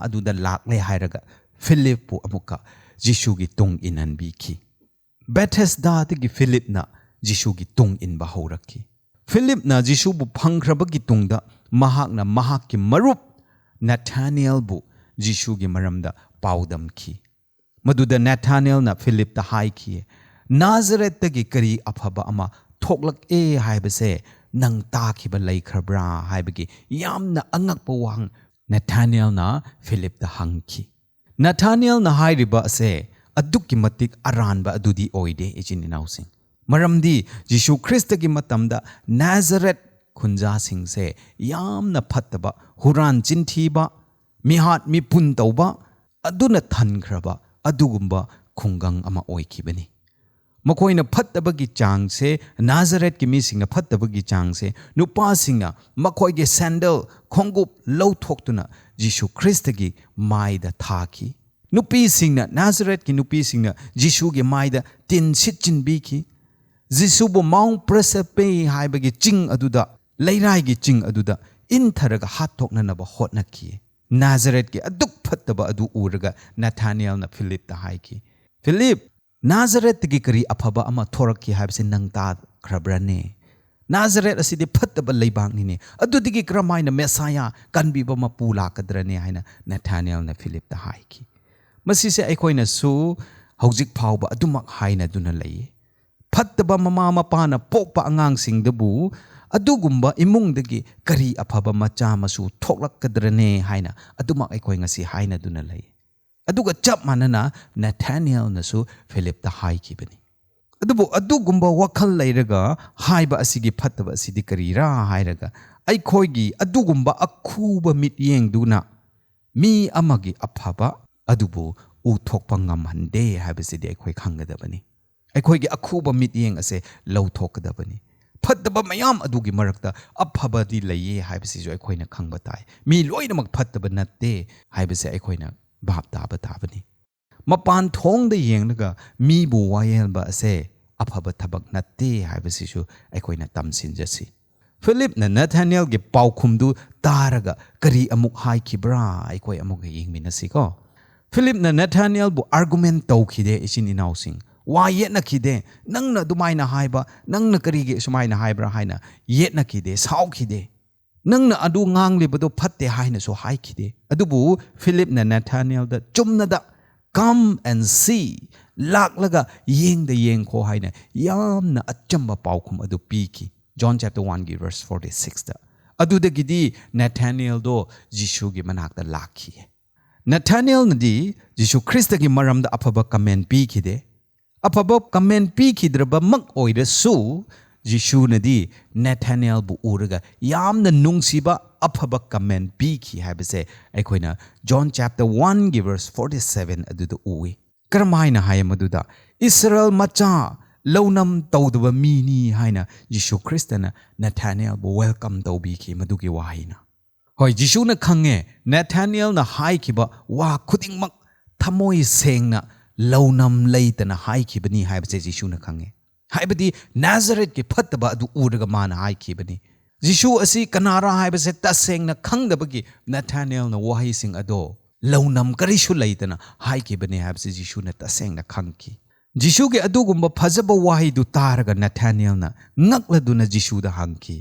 ꯑꯗꯨꯗ ꯂꯥꯛꯂꯦ ꯍꯥꯏꯔꯒ ꯐꯤꯂꯤꯞꯄꯨ ꯑꯃꯨꯛꯀ ꯖꯤꯁꯨꯒꯤ ꯇꯨꯡ ꯏꯟꯍꯟꯕꯤꯈꯤ꯫ ꯕꯦꯊꯦꯁꯗꯥꯗꯒꯤ ꯐꯤꯂꯤꯞꯅ ꯖꯤꯁꯨꯒꯤ ꯇꯨꯡ ꯏꯟꯕ ꯍꯧꯔꯛꯈꯤ꯫ ꯐꯤꯂꯤꯞꯅ ꯖꯤꯁꯨꯕꯨ ꯐꯪꯈ꯭ꯔꯕꯒꯤ ꯇꯨꯡꯗ ꯃꯍꯥꯛꯅ ꯃꯍꯥꯛꯀꯤ ꯃꯔꯨꯞ ꯅꯦꯊꯥꯅꯤꯌꯦꯜꯕꯨ ꯖꯤꯁꯨꯒꯤ ꯃꯔꯝꯗ ꯄꯥꯎꯗꯝꯈꯤ꯫ ꯃꯗꯨꯗ ꯅꯦꯊꯥꯅꯤꯌꯦꯜꯅ ꯐꯤꯂꯤꯞꯇ ꯍꯥꯏꯈꯤ, "ꯅꯥꯖꯔꯦꯠꯇꯒꯤ ꯀꯔꯤ ꯑꯐꯕ ꯑꯃ ꯊꯣꯛꯂꯛꯑꯦ ꯍꯥꯏꯕꯁꯦ ꯅꯪ ꯇꯥꯈꯤꯕ ꯂꯩꯈ꯭ꯔꯕ꯭ꯔꯥ?" ꯍꯥꯏꯕꯒꯤ ꯌꯥꯝꯅ ꯑꯉꯛꯄ ꯋꯥꯍꯪ ꯅꯦꯊꯥꯅꯤꯌꯦꯜꯅ ꯐꯤꯂꯤꯞꯇ ꯍꯪꯈꯤ꯫ ꯅꯦꯊꯥꯅꯤꯌꯦꯜꯅ ꯍꯥꯏꯔꯤꯕ ꯑꯁꯦ ꯑꯗꯨꯛꯀꯤ ꯃꯇꯤꯛ ꯑꯔꯥꯟꯕ ꯑꯗꯨꯗꯤ ꯑꯣꯏꯗꯦ, ꯏꯆꯤꯟ ꯏꯅꯥꯎꯁꯤꯡ꯫ ꯃꯔꯝꯗꯤ ꯖꯤꯁꯨ ꯈ꯭ꯔꯤꯁꯇꯒꯤ ꯃꯇꯝꯗ ꯅꯥꯖꯔꯦꯠ ꯈꯨꯟꯖꯥꯁꯤꯡꯁꯦ ꯌꯥꯝꯅ ꯐꯠꯇꯕ, ꯍꯨꯔꯥꯟ ꯆꯤꯟꯊꯤꯕ, ꯃꯤꯍꯥꯠ ꯃꯤꯄꯨꯟ ꯇꯧꯕ, ꯑꯗꯨꯅ ꯊꯟꯈ꯭ꯔꯕ ꯑꯗꯨꯒꯨꯝꯕ ꯈꯨꯡꯒꯪ ꯑꯃ ꯑꯣꯏꯈꯤꯕꯅꯤ꯫ ꯃꯈꯣꯏꯅ ꯐꯠꯇꯕꯒꯤ ꯆꯥꯡꯁꯦ, ꯅꯥꯖꯔꯦꯠꯀꯤ ꯃꯤꯁꯤꯡꯅ ꯐꯠꯇꯕꯒꯤ ꯆꯥꯡꯁꯦ, ꯅꯨꯄꯥꯁꯤꯡꯅ ꯃꯈꯣꯏꯒꯤ ꯁꯦꯟꯗꯜ, ꯈꯣꯡꯎꯞ ꯂꯧꯊꯣꯛꯇꯨꯅ ꯖꯤꯁꯨ ꯈ꯭ꯔꯤꯁꯇꯒꯤ ꯃꯥꯏꯗ ꯊꯥꯈꯤ꯫ ꯅꯨꯄꯤꯁꯤꯡꯅ, ꯅꯥꯖꯔꯦꯠꯀꯤ ꯅꯨꯄꯤꯁꯤꯡꯅ ꯖꯤꯁꯨꯒꯤ ꯃꯥꯏꯗ ꯇꯤꯟ ꯁꯤꯠꯆꯤꯟꯕꯤꯈꯤ꯫ ꯖꯤꯁꯨꯕꯨ ꯃꯥꯎꯟ ꯄ꯭ꯔꯦꯁꯦꯄꯦ ꯍꯥꯏꯕꯒꯤ ꯆꯤꯡ ꯑꯗꯨꯗ, ꯂꯩꯔꯥꯏꯒꯤ ꯆꯤꯡ ꯑꯗꯨꯗ ꯏꯟꯊꯔꯒ ꯍꯥꯠꯇꯣꯛꯅꯅꯕ ꯍꯣꯠꯅꯈꯤ꯫ ꯅꯥꯖꯔꯦꯠꯀꯤ ꯑꯗꯨꯛ ꯐꯠꯇꯕ ꯑꯗꯨ ꯎꯔꯒ ꯅꯥꯊꯥꯅꯤꯌꯦꯜꯅ ꯐꯤꯂꯤꯞꯇ ꯍꯥꯏꯈꯤ, "ꯐꯤꯂꯤꯞ, ꯅꯥꯖꯔꯦꯠꯇꯒꯤ ꯀꯔꯤ ꯑꯐꯕ ꯑꯃ ꯊꯣꯔꯛꯈꯤ ꯍꯥꯏꯕꯁꯤ ꯅꯪ ꯇꯥꯈ꯭ꯔꯕ꯭ꯔꯅꯦ? ꯅꯥꯖꯔꯦꯠ ꯑꯁꯤꯗꯤ ꯐꯠꯇꯕ ꯂꯩꯕꯥꯛꯅꯤꯅꯦ꯫ ꯑꯗꯨꯗꯒꯤ ꯀꯔꯝꯍꯥꯏꯅ ꯃꯦꯁꯥꯌꯥ, ꯀꯟꯕꯤꯕ ꯑꯃ ꯄꯨ ꯂꯥꯛꯀꯗ꯭ꯔꯅꯦ?" ꯍꯥꯏꯅ ꯅꯥꯊꯥꯅꯤꯌꯦꯜꯅ ꯐꯤꯂꯤꯞꯇ ꯍꯥꯏꯈꯤ꯫ ꯃꯁꯤꯁꯦ ꯑꯩꯈꯣꯏꯅꯁꯨ ꯍꯧꯖꯤꯛ ꯐꯥꯎꯕ ꯑꯗꯨꯃꯛ ꯍꯥꯏꯅꯗꯨꯅ ꯂꯩ꯫ ꯐꯠꯇꯕ ꯃꯃꯥ ꯃꯄꯥꯅ ꯄꯣꯛꯄ ꯑꯉꯥꯡꯁꯤꯡꯗꯕꯨ ꯑꯗꯨꯒꯨꯝꯕ ꯏꯃꯨꯡꯗꯒꯤ ꯀꯔꯤ ꯑꯐꯕ ꯃꯆꯥ ꯃꯁꯨ ꯊꯣꯛꯂꯛꯀꯗ꯭ꯔꯅꯦ ꯍꯥꯏꯅ ꯑꯗꯨꯃꯛ ꯑꯩꯈꯣꯏ ꯉꯁꯤ ꯍꯥꯏꯅꯗꯨꯅ ꯂꯩ꯫ ꯑꯗꯨꯒ ꯆꯞ ꯃꯥꯟꯅꯅ ꯅꯥꯊꯥꯅꯤꯌꯦꯜꯅꯁꯨ ꯐꯤꯂꯤꯞꯇ ꯍꯥꯏꯈꯤꯕꯅꯤ꯫ ꯑꯗꯨꯕꯨ ꯑꯗꯨꯒꯨꯝꯕ ꯋꯥꯈꯜ ꯂꯩꯔꯒ ꯍꯥꯏꯕ ꯑꯁꯤꯒꯤ ꯐꯠꯇꯕ ꯑꯁꯤꯗꯤ ꯀꯔꯤꯔꯥ ꯍꯥꯏꯔꯒ, ꯑꯩꯈꯣꯏꯒꯤ ꯑꯗꯨꯒꯨꯝꯕ ꯑꯈꯨꯕ ꯃꯤꯠꯌꯦꯡꯗꯨꯅ ꯃꯤ ꯑꯃꯒꯤ ꯑꯐꯕ ꯑꯗꯨꯕꯨ ꯎꯊꯣꯛꯄ ꯉꯝꯍꯟꯗꯦ ꯍꯥꯏꯕꯁꯤꯗꯤ ꯑꯩꯈꯣꯏ ꯈꯪꯒꯗꯕꯅꯤ꯫ ꯑꯩꯈꯣꯏꯒꯤ ꯑꯈꯨꯕ ꯃꯤꯠꯌꯦꯡ ꯑꯁꯦ ꯂꯧꯊꯣꯛꯀꯗꯕꯅꯤ꯫ ꯐꯠꯇꯕ ꯃꯌꯥꯝ ꯑꯗꯨꯒꯤ ꯃꯔꯛꯇ ꯑꯐꯕꯗꯤ ꯂꯩꯌꯦ ꯍꯥꯏꯕꯁꯤꯁꯨ ꯑꯩꯈꯣꯏꯅ ꯈꯪꯕ ꯇꯥꯏ꯫ ꯃꯤ ꯂꯣꯏꯅꯃꯛ ꯐꯠꯇꯕ ꯅꯠꯇꯦ ꯍꯥꯏꯕꯁꯦ ꯑꯩꯈꯣꯏꯅ ꯚꯥꯞ ꯇꯥꯕ ꯇꯥꯕꯅꯤ꯫ ꯃꯄꯥꯟ ꯊꯣꯡꯗ ꯌꯦꯡꯂꯒ ꯃꯤꯕꯨ ꯋꯥꯌꯦꯜꯕ ꯑꯁꯦ ꯑꯐꯕ ꯊꯕꯛ ꯅꯠꯇꯦ ꯍꯥꯏꯕꯁꯤꯁꯨ ꯑꯩꯈꯣꯏꯅ ꯇꯝꯁꯤꯟꯖꯁꯤ꯫ ꯐꯤꯂꯤꯞꯅ ꯅꯥꯊꯥꯅꯤꯌꯦꯜꯒꯤ ꯄꯥꯎꯈꯨꯝꯗꯨ ꯇꯥꯔꯒ ꯀꯔꯤ ꯑꯃꯨꯛ ꯍꯥꯏꯈꯤꯕ꯭ꯔꯥ? ꯑꯩꯈꯣꯏ ꯑꯃꯨꯛꯀ ꯌꯦꯡꯃꯤꯟꯅꯁꯤꯀꯣ꯫ ꯐꯤꯂꯤꯞꯅ ꯅꯥꯊꯥꯅꯤꯌꯦꯜꯕꯨ ꯑꯥꯔꯒꯨꯃꯦꯟ ꯇꯧꯈꯤꯗꯦ, ꯏꯆꯤꯟ ꯏꯅꯥꯎꯁꯤꯡ꯫ ꯋꯥ ꯌꯦꯠꯅꯈꯤꯗꯦ꯫ "ꯅꯪꯅ ꯑꯗꯨꯃꯥꯏꯅ ꯍꯥꯏꯕ, ꯅꯪꯅ ꯀꯔꯤꯒꯤ ꯑꯁꯨꯃꯥꯏꯅ ꯍꯥꯏꯕ꯭ꯔꯥ?" ꯍꯥꯏꯅ ꯌꯦꯠꯅꯈꯤꯗꯦ, ꯁꯥꯎꯈꯤꯗꯦ꯫ "ꯅꯪꯅ ꯑꯗꯨ ꯉꯥꯡꯂꯤꯕꯗꯣ ꯐꯠꯇꯦ" ꯍꯥꯏꯅꯁꯨ ꯍꯥꯏꯈꯤꯗꯦ꯫ ꯑꯗꯨꯕꯨ ꯐꯤꯂꯤꯞꯅ ꯅꯥꯊꯥꯅꯤꯌꯦꯜꯗ ꯆꯨꯝꯅꯗ "Come and see", ꯂꯥꯛꯂꯒ ꯌꯦꯡꯗ ꯌꯦꯡꯈꯣ ꯍꯥꯏꯅ ꯌꯥꯝꯅ ꯑꯆꯝꯕ ꯄꯥꯎꯈꯨꯝ ꯑꯗꯨ ꯄꯤꯈꯤ꯫ John chapter one ꯒꯤ verse forty six ꯇ꯫ ꯑꯗꯨꯗꯒꯤꯗꯤ ꯅꯥꯊꯥꯅꯤꯌꯦꯜꯗꯣ ꯖꯤꯁꯨꯒꯤ ꯃꯅꯥꯛꯇ ꯂꯥꯛꯈꯤ꯫ ꯅꯥꯊꯥꯅꯤꯌꯦꯜꯅꯗꯤ ꯖꯤꯁꯨ ꯈ꯭ꯔꯤꯁꯇꯒꯤ ꯃꯔꯝꯗ ꯑꯐꯕ ꯀꯃꯦꯟ ꯄꯤꯈꯤꯗꯦ꯫ ꯑꯐꯕ ꯀꯃꯦꯟ ꯄꯤꯈꯤꯗ꯭ꯔꯕꯃꯛ ꯑꯣꯏꯔꯁꯨ, ꯖꯤꯁꯨꯅꯗꯤ ꯅꯥꯊꯥꯅꯤꯌꯦꯜꯕꯨ ꯎꯔꯒ ꯌꯥꯝꯅ ꯅꯨꯡꯁꯤꯕ ꯑꯐꯕ ꯀꯃꯦꯟ ꯄꯤꯈꯤ ꯍꯥꯏꯕꯁꯦ ꯑꯩꯈꯣꯏꯅ John chapter one ꯒꯤ verse forty seven ꯑꯗꯨꯗ ꯎꯏ꯫ ꯀꯔꯝꯍꯥꯏꯅ ꯍꯥꯏ ꯃꯗꯨꯗ? "ꯏꯁꯔꯥꯌꯦꯜ ꯃꯆꯥ, ꯂꯧꯅꯝ ꯇꯧꯗꯕ ꯃꯤꯅꯤ" ꯍꯥꯏꯅ ꯖꯤꯁꯨ ꯈ꯭ꯔꯤꯁꯇꯅ ꯅꯥꯊꯥꯅꯤꯌꯦꯜꯕꯨ welcome ꯇꯧꯕꯤꯈꯤ ꯃꯗꯨꯒꯤ ꯋꯥꯍꯩꯅ꯫ ꯍꯣꯏ, ꯖꯤꯁꯨꯅ ꯈꯪꯉꯦ ꯅꯥꯊꯥꯅꯤꯌꯦꯜꯅ ꯍꯥꯏꯈꯤꯕ ꯋꯥ ꯈꯨꯗꯤꯡꯃꯛ ꯊꯃꯣꯏ ꯁꯦꯡꯅ ꯂꯧꯅꯝ ꯂꯩꯇꯅ ꯍꯥꯏꯈꯤꯕꯅꯤ ꯍꯥꯏꯕꯁꯦ ꯖꯤꯁꯨꯅ ꯈꯪꯉꯦ꯫ ꯍꯥꯏꯕꯗꯤ ꯅꯥꯖꯔꯦꯠꯀꯤ ꯐꯠꯇꯕ ꯑꯗꯨ ꯎꯔꯒ ꯃꯥꯅ ꯍꯥꯏꯈꯤꯕꯅꯤ꯫ ꯖꯤꯁꯨ ꯑꯁꯤ ꯀꯅꯥꯔꯥ ꯍꯥꯏꯕꯁꯦ ꯇꯁꯦꯡꯅ ꯈꯪꯗꯕꯒꯤ ꯅꯊꯥꯅꯤꯌꯦꯜꯅ ꯋꯥꯍꯩꯁꯤꯡ ꯑꯗꯣ ꯂꯧꯅꯝ ꯀꯔꯤꯁꯨ ꯂꯩꯇꯅ ꯍꯥꯏꯈꯤꯕꯅꯤ ꯍꯥꯏꯕꯁꯤ ꯖꯤꯁꯨꯅ ꯇꯁꯦꯡꯅ ꯈꯪꯈꯤ꯫ ꯖꯤꯁꯨꯒꯤ ꯑꯗꯨꯒꯨꯝꯕ ꯐꯖꯕ ꯋꯥꯍꯩꯗꯨ ꯇꯥꯔꯒ ꯅꯊꯥꯅꯤꯌꯦꯜꯅ ꯉꯛꯂꯗꯨꯅ ꯖꯤꯁꯨꯗ ꯍꯪꯈꯤ,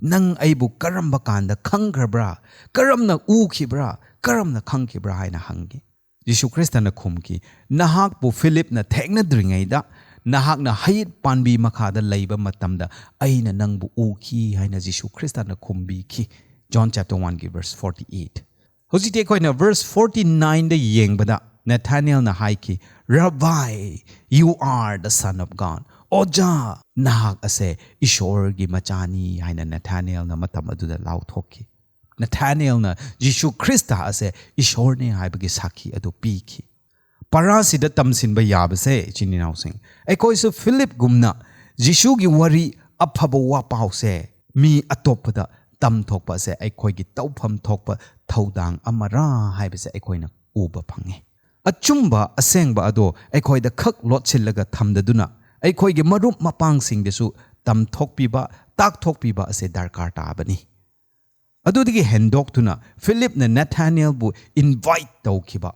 "ꯅꯪ ꯑꯩꯕꯨ ꯀꯔꯝꯕ ꯀꯥꯟꯗ ꯈꯪꯈ꯭ꯔꯕ꯭ꯔꯥ? ꯀꯔꯝꯅ ꯎꯈꯤꯕ꯭ꯔꯥ? ꯀꯔꯝꯅ ꯈꯪꯈꯤꯕ꯭ꯔꯥ?" ꯍꯥꯏꯅ ꯍꯪꯈꯤ꯫ ꯖꯤꯁꯨ ꯈ꯭ꯔꯤꯁꯇꯅ ꯈꯨꯝꯈꯤ, "ꯅꯍꯥꯛꯄꯨ ꯐꯤꯂꯤꯞꯅ ꯊꯦꯡꯅꯗ꯭ꯔꯤꯉꯩꯗ, ꯅꯍꯥꯛꯅ ꯍꯩꯌꯦꯠ ꯄꯥꯟꯕꯤ ꯃꯈꯥꯗ ꯂꯩꯕ ꯃꯇꯝꯗ ꯑꯩꯅ ꯅꯪꯕꯨ ꯎꯈꯤ" ꯍꯥꯏꯅ ꯖꯤꯁꯨ ꯈ꯭ꯔꯤꯁꯇꯅ ꯈꯨꯝꯕꯤꯈꯤ꯫ John chapter one ꯒꯤ verse forty eight꯫ ꯍꯧꯖꯤꯛꯇꯤ ꯑꯩꯈꯣꯏꯅ verse forty nine ꯗ ꯌꯦꯡꯕꯗ ꯅꯊꯥꯅꯤꯌꯦꯜꯅ ꯍꯥꯏꯈꯤ, "Rabbi, you are the Son of God." "ꯑꯣꯖꯥ, ꯅꯍꯥꯛ ꯑꯁꯦ ꯏꯁꯣꯔꯒꯤ ꯃꯆꯥꯅꯤ" ꯍꯥꯏꯅ ꯅꯊꯥꯅꯤꯌꯦꯜꯅ ꯃꯇꯝ ꯑꯗꯨꯗ ꯂꯥꯎꯊꯣꯛꯈꯤ꯫ ꯅꯊꯥꯅꯤꯌꯦꯜꯅ ꯖꯤꯁꯨ ꯈ꯭ꯔꯤꯁꯇ ꯑꯁꯦ ꯏꯁꯣꯔꯅꯤ ꯍꯥꯏꯕꯒꯤ ꯁꯥꯈꯤ ꯑꯗꯨ ꯄꯤꯈꯤ꯫ ꯄꯔꯥꯁꯤꯗ ꯇꯝꯁꯤꯟꯕ ꯌꯥꯕꯁꯦ, ꯏꯆꯤꯟ ꯏꯅꯥꯎꯁꯤꯡ, ꯑꯩꯈꯣꯏꯁꯨ ꯐꯤꯂꯤꯞꯒꯨꯝꯅ ꯖꯤꯁꯨꯒꯤ ꯋꯥꯔꯤ, ꯑꯐꯕ ꯋꯥꯄꯥꯎꯁꯦ ꯃꯤ ꯑꯇꯣꯞꯄꯗ ꯇꯝꯊꯣꯛꯄ ꯑꯁꯦ ꯑꯩꯈꯣꯏꯒꯤ ꯇꯧꯐꯝ ꯊꯣꯛꯄ ꯊꯧꯗꯥꯡ ꯑꯃꯔꯥ ꯍꯥꯏꯕꯁꯦ ꯑꯩꯈꯣꯏꯅ ꯎꯕ ꯐꯪꯉꯤ꯫ ꯑꯆꯨꯝꯕ ꯑꯁꯦꯡꯕ ꯑꯗꯣ ꯑꯩꯈꯣꯏꯗ ꯈꯛ ꯂꯣꯠꯁꯤꯜꯂꯒ ꯊꯝꯗꯗꯨꯅ ꯑꯩꯈꯣꯏꯒꯤ ꯃꯔꯨꯞ ꯃꯄꯥꯡꯁꯤꯡꯗꯁꯨ ꯇꯝꯊꯣꯛꯄꯤꯕ, ꯇꯥꯛꯊꯣꯛꯄꯤꯕ ꯑꯁꯦ ꯗꯔꯀꯥꯔ ꯇꯥꯕꯅꯤ꯫ ꯑꯗꯨꯗꯒꯤ ꯍꯦꯟꯗꯣꯛꯇꯨꯅ ꯐꯤꯂꯤꯞꯅ ꯅꯊꯥꯅꯤꯌꯦꯜꯕꯨ invite ꯇꯧꯈꯤꯕ,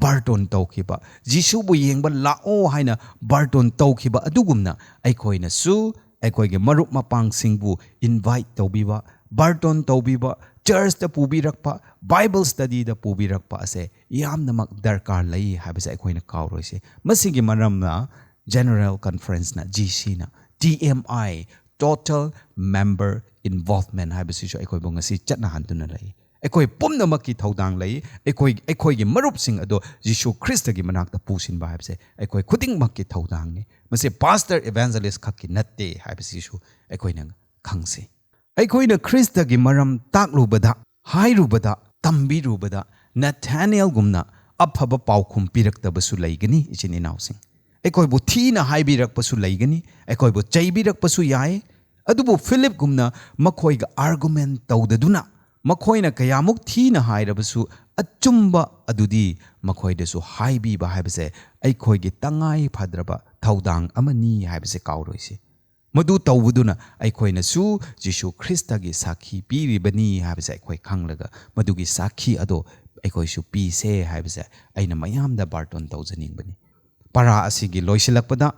ꯕꯥꯔꯇꯣꯟ ꯇꯧꯈꯤꯕ, ꯖꯤꯁꯨꯕꯨ ꯌꯦꯡꯕ ꯂꯥꯛꯑꯣ ꯍꯥꯏꯅ ꯕꯥꯔꯇꯣꯟ ꯇꯧꯈꯤꯕ ꯑꯗꯨꯒꯨꯝꯅ ꯑꯩꯈꯣꯏꯅꯁꯨ ꯑꯩꯈꯣꯏꯒꯤ ꯃꯔꯨꯞ ꯃꯄꯥꯡꯁꯤꯡꯕꯨ invite ꯇꯧꯕꯤꯕ, ꯕꯥꯔꯇꯣꯟ ꯇꯧꯕꯤꯕ, ꯆꯔꯆꯇ ꯄꯨꯕꯤꯔꯛꯄ, ꯕꯥꯏꯕꯜ ꯁ꯭ꯇꯗꯤꯗ ꯄꯨꯕꯤꯔꯛꯄ ꯑꯁꯦ ꯌꯥꯝꯅꯃꯛ ꯗꯔꯀꯥꯔ ꯂꯩ ꯍꯥꯏꯕꯁꯦ ꯑꯩꯈꯣꯏꯅ ꯀꯥꯎꯔꯣꯏꯁꯦ꯫ ꯃꯁꯤꯒꯤ ꯃꯔꯝꯅ General Conference ꯅ, G C ꯅ, T M I, Total Member Involvement ꯍꯥꯏꯕꯁꯤꯁꯨ ꯑꯩꯈꯣꯏꯕꯨ ꯉꯁꯤ ꯆꯠꯅꯍꯟꯗꯨꯅ ꯂꯩ꯫ ꯑꯩꯈꯣꯏ ꯄꯨꯝꯅꯃꯛꯀꯤ ꯊꯧꯗꯥꯡ ꯂꯩ꯫ ꯑꯩꯈꯣꯏ, ꯑꯩꯈꯣꯏꯒꯤ ꯃꯔꯨꯞꯁꯤꯡ ꯑꯗꯣ ꯖꯤꯁꯨ ꯈ꯭ꯔꯤꯁꯇꯒꯤ ꯃꯅꯥꯛꯇ ꯄꯨꯁꯤꯟꯕ ꯍꯥꯏꯕꯁꯦ ꯑꯩꯈꯣꯏ ꯈꯨꯗꯤꯡꯃꯛꯀꯤ ꯊꯧꯗꯥꯡꯅꯤ꯫ ꯃꯁꯤ ꯄꯥꯁꯇꯔ, ꯏꯚꯥꯟꯖꯦꯂꯤꯁ ꯈꯛꯀꯤ ꯅꯠꯇꯦ ꯍꯥꯏꯕꯁꯤꯁꯨ ꯑꯩꯈꯣꯏꯅ ꯈꯪꯁꯤ꯫ ꯑꯩꯈꯣꯏꯅ ꯈ꯭ꯔꯤꯁꯇꯒꯤ ꯃꯔꯝ ꯇꯥꯛꯂꯨꯕꯗ, ꯍꯥꯏꯔꯨꯕꯗ, ꯇꯝꯕꯤꯔꯨꯕꯗ ꯅꯊꯥꯅꯤꯌꯦꯜꯒꯨꯝꯅ ꯑꯐꯕ ꯄꯥꯎꯈꯨꯝ ꯄꯤꯔꯛꯇꯕꯁꯨ ꯂꯩꯒꯅꯤ, ꯏꯆꯤꯟ ꯏꯅꯥꯎꯁꯤꯡ꯫ ꯑꯩꯈꯣꯏꯕꯨ ꯊꯤꯅ ꯍꯥꯏꯕꯤꯔꯛꯄꯁꯨ ꯂꯩꯒꯅꯤ, ꯑꯩꯈꯣꯏꯕꯨ ꯆꯩꯕꯤꯔꯛꯄꯁꯨ ꯌꯥꯏ꯫ ꯑꯗꯨꯕꯨ ꯐꯤꯂꯤꯞꯒꯨꯝꯅ ꯃꯈꯣꯏꯒ argument ꯇꯧꯗꯗꯨꯅ, ꯃꯈꯣꯏꯅ ꯀꯌꯥꯃꯨꯛ ꯊꯤꯅ ꯍꯥꯏꯔꯕꯁꯨ ꯑꯆꯨꯝꯕ ꯑꯗꯨꯗꯤ ꯃꯈꯣꯏꯗꯁꯨ ꯍꯥꯏꯕꯤꯕ ꯍꯥꯏꯕꯁꯦ ꯑꯩꯈꯣꯏꯒꯤ ꯇꯉꯥꯏ ꯐꯗ꯭ꯔꯕ ꯊꯧꯗꯥꯡ ꯑꯃꯅꯤ ꯍꯥꯏꯕꯁꯦ ꯀꯥꯎꯔꯣꯏꯁꯤ꯫ ꯃꯗꯨ ꯇꯧꯕꯗꯨꯅ ꯑꯩꯈꯣꯏꯅꯁꯨ ꯖꯤꯁꯨ ꯈ꯭ꯔꯤꯁꯇꯒꯤ ꯁꯥꯈꯤ ꯄꯤꯔꯤꯕꯅꯤ ꯍꯥꯏꯕꯁꯦ ꯑꯩꯈꯣꯏ ꯈꯪꯂꯒ ꯃꯗꯨꯒꯤ ꯁꯥꯈꯤ ꯑꯗꯣ ꯑꯩꯈꯣꯏꯁꯨ ꯄꯤꯁꯦ ꯍꯥꯏꯕꯁꯦ ꯑꯩꯅ ꯃꯌꯥꯝꯗ ꯕꯥꯔꯇꯣꯟ ꯇꯧꯖꯅꯤꯡꯕꯅꯤ꯫ ꯄꯔꯥ ꯑꯁꯤꯒꯤ ꯂꯣꯏꯁꯤꯜꯂꯛꯄꯗ,